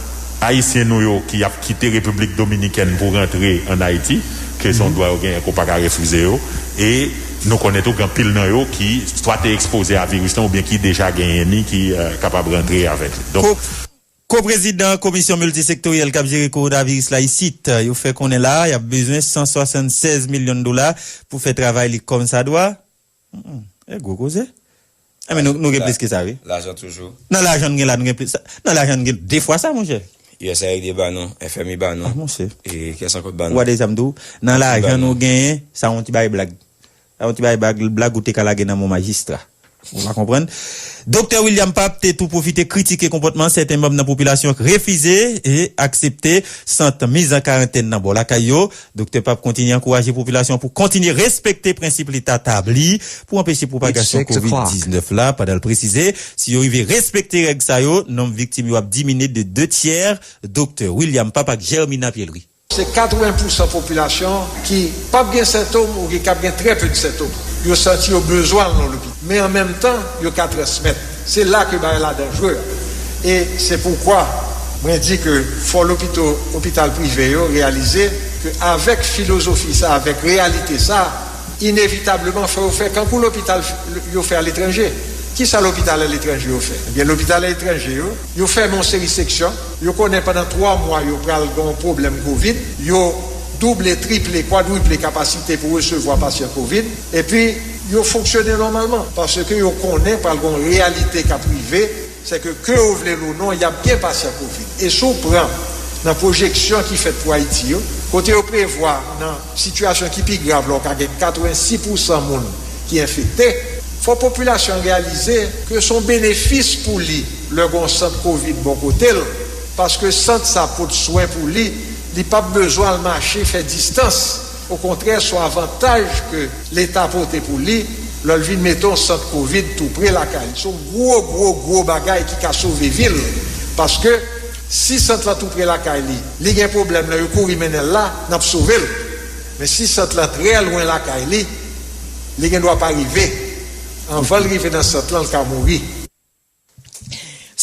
Ayisyen nou yo ki ap kite Repiblik Dominikèn pou rantre ann Ayiti, ke se yon dwa yo genyen, ke w pa ka refize yo, e nou konnen tou gen anpil nan yo ki swa te ekspoze a viris lan oubyen ki deja genyen ni, ki, eh, kapab rantre avèk li. Donk, ko-, ko-prezidan Komisyon Miltisektoryèl k ap jere kowonaviris la isit, yo fè konnen la, y ap bezwen san swasannsèz milyon dola pou fè travay li kòmsadwa. Mm, e gwo koze. Enben, nou, nou gen plis ke sa, wi. Lajan toujou. Nan lajan n gen la, nou gen plis. Nan lajan n gen de fwa sa, monchè. U S A I D ba nou, F M I ba nou. Ah, monchè. E kiyès ankò t ba nou? Ou pa de sa m di w? Nan lajan nou genyen, sa yon ti bagay blag. Sa yon ti bagay blag, blag ou te ka lage nan men majistra. Ou pa konprann? Doktè William Pape te tou pwofite kritike konpòtman sèten manm nan popilasyon k refize e aksepte sant miz an karantèn nan bò lakay yo. Doktè Pape kontinye ankouraje popilasyon pou kontinye respekte prensip leta tabli pou anpeche pwopagasyon kovid diznèf la, pandan l presize, si yo rive respekte règ sa yo, nonb viktim yo ap diminye de de tyè. Doktè William Pape ak Germina Pierre-Louis. Se katreven pousan popilasyon ki p ap gen sentòm oubyen k ap gen trè pe de sentòm. Yo santi yo bezwen al nan lopital. Men an menm tan, yo ka transmèt. Se la ke bagay la danjre. E se poukwa mwen di ke fò lopito-, opital prive yo reyalize ke avèk filozofi sa, avèk reyalite sa, inevitableman, fò yo fè kankou lopital yo fè aletranje. Kisa lopital aletranje yo fè? Ebyen, lopital aletranje yo, yo fèmen yon seri seksyon, yo konnen pandan twa mwa yo pral gen yon pwoblèm kovid, yo double, triple, kwadriple kapasite pou resevwa pasyan kovid, epi yo fonksyone nòmalman, paske yo konnen pral gen yon reyalite k ap rive, se ke, ke w vle l ou non, y ap gen pasyan kovid. E si w pran nan pwojeksyon ki fèt pou Ayiti yo, kote yo prevwa nan sitiyasyon ki pi grav la, w ka gen katrevensis pousan moun ki enfekte, fò popilasyon an reyalize ke se yon benefis pou li lè gen yon sant kovid bò kote l, paske sant sa pot swen pou li, li p ap bezwen al mache fè distans. Okontrè, se yon avantaj ke Leta pote pou li lè l vin mete yon sant kovid tou pre lakay li. Se yon gwo, gwo, gwo bagay ki ka sove vi l. Paske si sant lan tou pre lakay li, li gen pwoblèm nan, yo kouri mennen l la, n ap sove l. Men si sant lan trè lwen lakay li, li gen dwa pa rive. Anvan l rive nan sant lan, l ka mouri.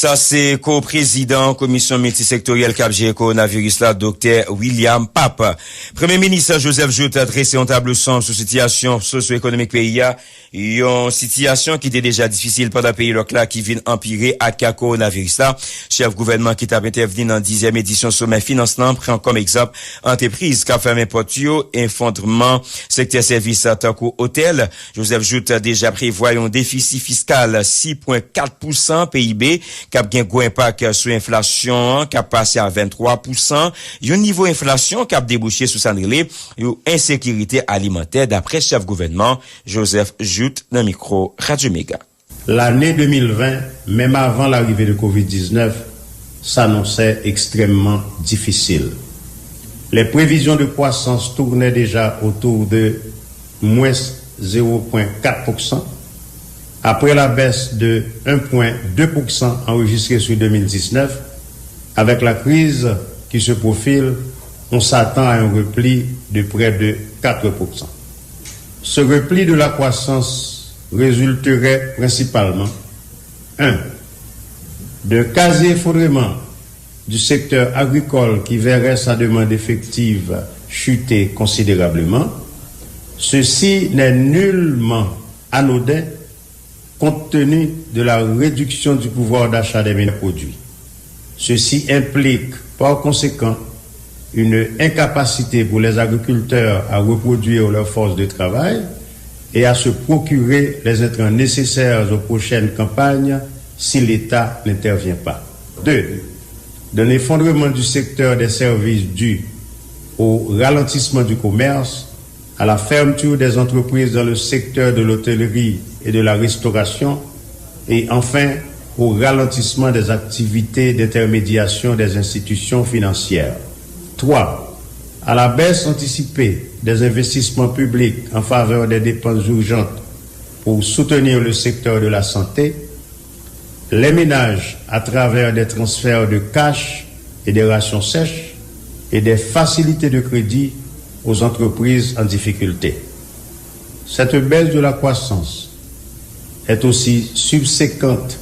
Sa se ko-prezidan Komisyon Miltisektoryèl k ap jere kowonaviris la, Doktè William Pape. Premye Minis Joseph Jouthe drese yon tablo sonb sou sitiyasyon sosyo-ekonomik peyi a, yon sitiyasyon ki te deja difisil pandan peyi lòk la ki vin anpire ak kowonaviris la. Chèf gouvènman ki t ap entèvni nan dizyèm edisyon somè finans lan pran kòm egzanp antrepriz k ap fèmen pòt yo, efondreman sektè sèvis tankou otèl. Joseph Jouthe deja prevwa yon defisi fiskal sis pwen kat pousan P I B k ap gen gwo enpak sou enflasyon an k ap pase a venntwa pousan, yon nivo enflasyon k ap debouche sou sa n rele yon ensekirite alimantè, daprè chèf gouvènman Joseph Jouthe nan mikwo Radyo Mega. Lane de mil ven, menm avan larive de kovid diznèf, s'annonçait extrêmement difficile. Les prévisions de croissance tournaient déjà autour de mwens zewo pwen kat pousan, après la baisse de un pwen de pousan enregistrée sur deux mille dix-neuf, avec la crise qui se profile, on s'attend à un repli de près de quatre pousan. Ce repli de la croissance résulterait principalement, un, d'un quasi-effondrement du secteur agricole qui verrait sa demande effective chuter considérablement. Ceci n'est nullement anodin compte tenu de la réduction du pouvoir d'achat des ménages produits. Ceci implique, par conséquent, une incapacité pour les agriculteurs à reproduire leur force de travail et à se procurer les intrants nécessaires aux prochaines campagnes si l'État n'intervient pas. Deux, d'un effondrement du secteur des services dû au ralentissement du commerce, à la fermeture des entreprises dans le secteur de l'hôtellerie et de la restauration et enfin au ralentissement des activités d'intermédiation des institutions financières. Trois, à la baisse anticipée des investissements publics en faveur des dépenses urgentes pour soutenir le secteur de la santé, les ménages à travers des transferts de cash et des rations sèches et des facilités de crédit aux entreprises en difficulté. Cette baisse de la croissance est aussi subséquente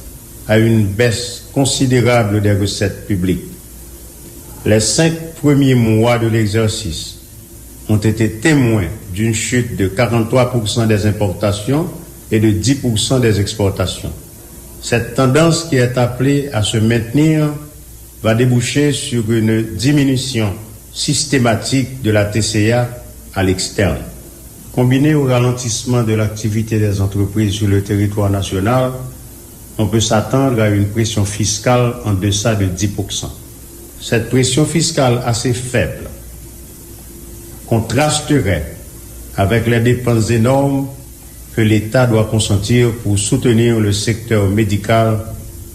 à une baisse considérable des recettes publiques. Les cinq premiers mois de l'exercice ont été témoins d'une chute de quarante-trois pour cent des importations et de dix pour cent des exportations. Cette tendance qui est appelée à se maintenir va déboucher sur une diminution systématique de la T C A à l'externe. Combiné au ralentissement de l'activité des entreprises sur le territoire national, on peut s'attendre à une pression fiscale en deçà de dix pour cent. Cette pression fiscale assez faible contrasterait avec les dépenses énormes que l'État doit consentir pour soutenir le secteur médical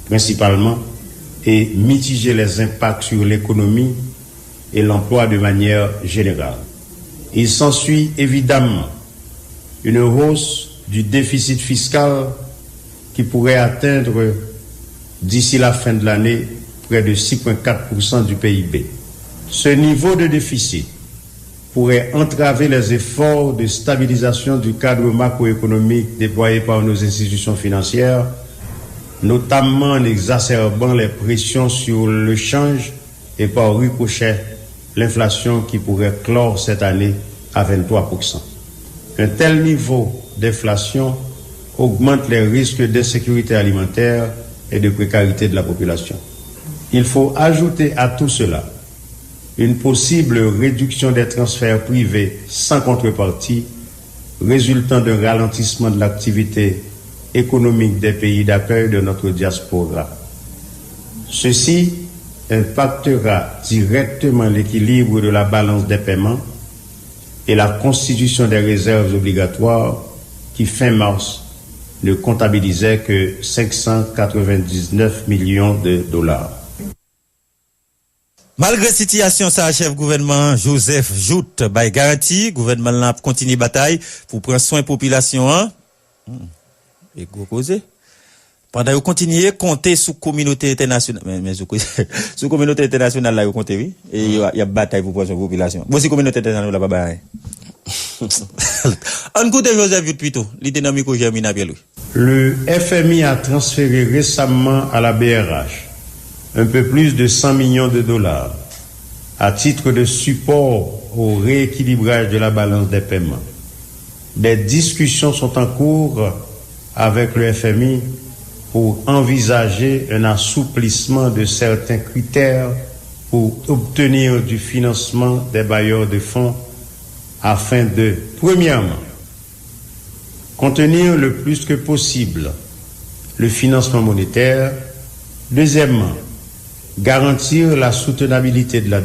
principalement et mitiger les impacts sur l'économie et l'emploi de manière générale. Il s'ensuit évidemment une hausse du déficit fiscal qui pourrait atteindre, d'ici la fin de l'année, près de six point quatre pour cent du P I B. Ce niveau de déficit pourrait entraver les efforts de stabilisation du cadre macroéconomique déployés par nos institutions financières, notamment en exacerbant les pressions sur le change et par ricochet l'inflation qui pourrait clore cette année à vingt-trois pour cent. Un tel niveau d'inflation augmente les risques d'insécurité alimentaire et de précarité de la population. Il faut ajouter à tout cela une possible réduction des transferts privés sans contrepartie résultant d'un ralentissement de l'activité économique des pays d'accueil de notre diaspora. Ceci impactera directement l'équilibre de la balance des paiements et la constitution des réserves obligatoires qui, fin mars, ne comptabilisaient que cinq cent quatre-vingt-dix-neuf millions de dollars. Malgre sitiyasyon sa a, chèf gouvènman an, Joseph Jouthe, bay garanti gouvènman l lan ap kontinye batay pou pran swen popilasyon an. Hmm. E gwo koze. Pandan yo kontinye konte sou kominote entènasyonal, men, men sou, sou kominote entènasyonal la yo konte, wi. E yo, y ap batay pou pran swen popilasyon. Bon, si kominote entènasyonal la pa bay anyen. Ann koute Joseph Jouthe pito. Li te nan mikwo Germina Pierre-Louis. Le F M I a transféré récemment à la B R H un peu plus de cent millions de dollars à titre de support au rééquilibrage de la balance des paiements. Des discussions sont en cours avec le F M I pour envisager un assouplissement de certains critères pour obtenir du financement des bailleurs de fonds afin de, premièrement, contenir le plus que possible le financement monétaire, deuxièmement, garantir la soutenabilité de la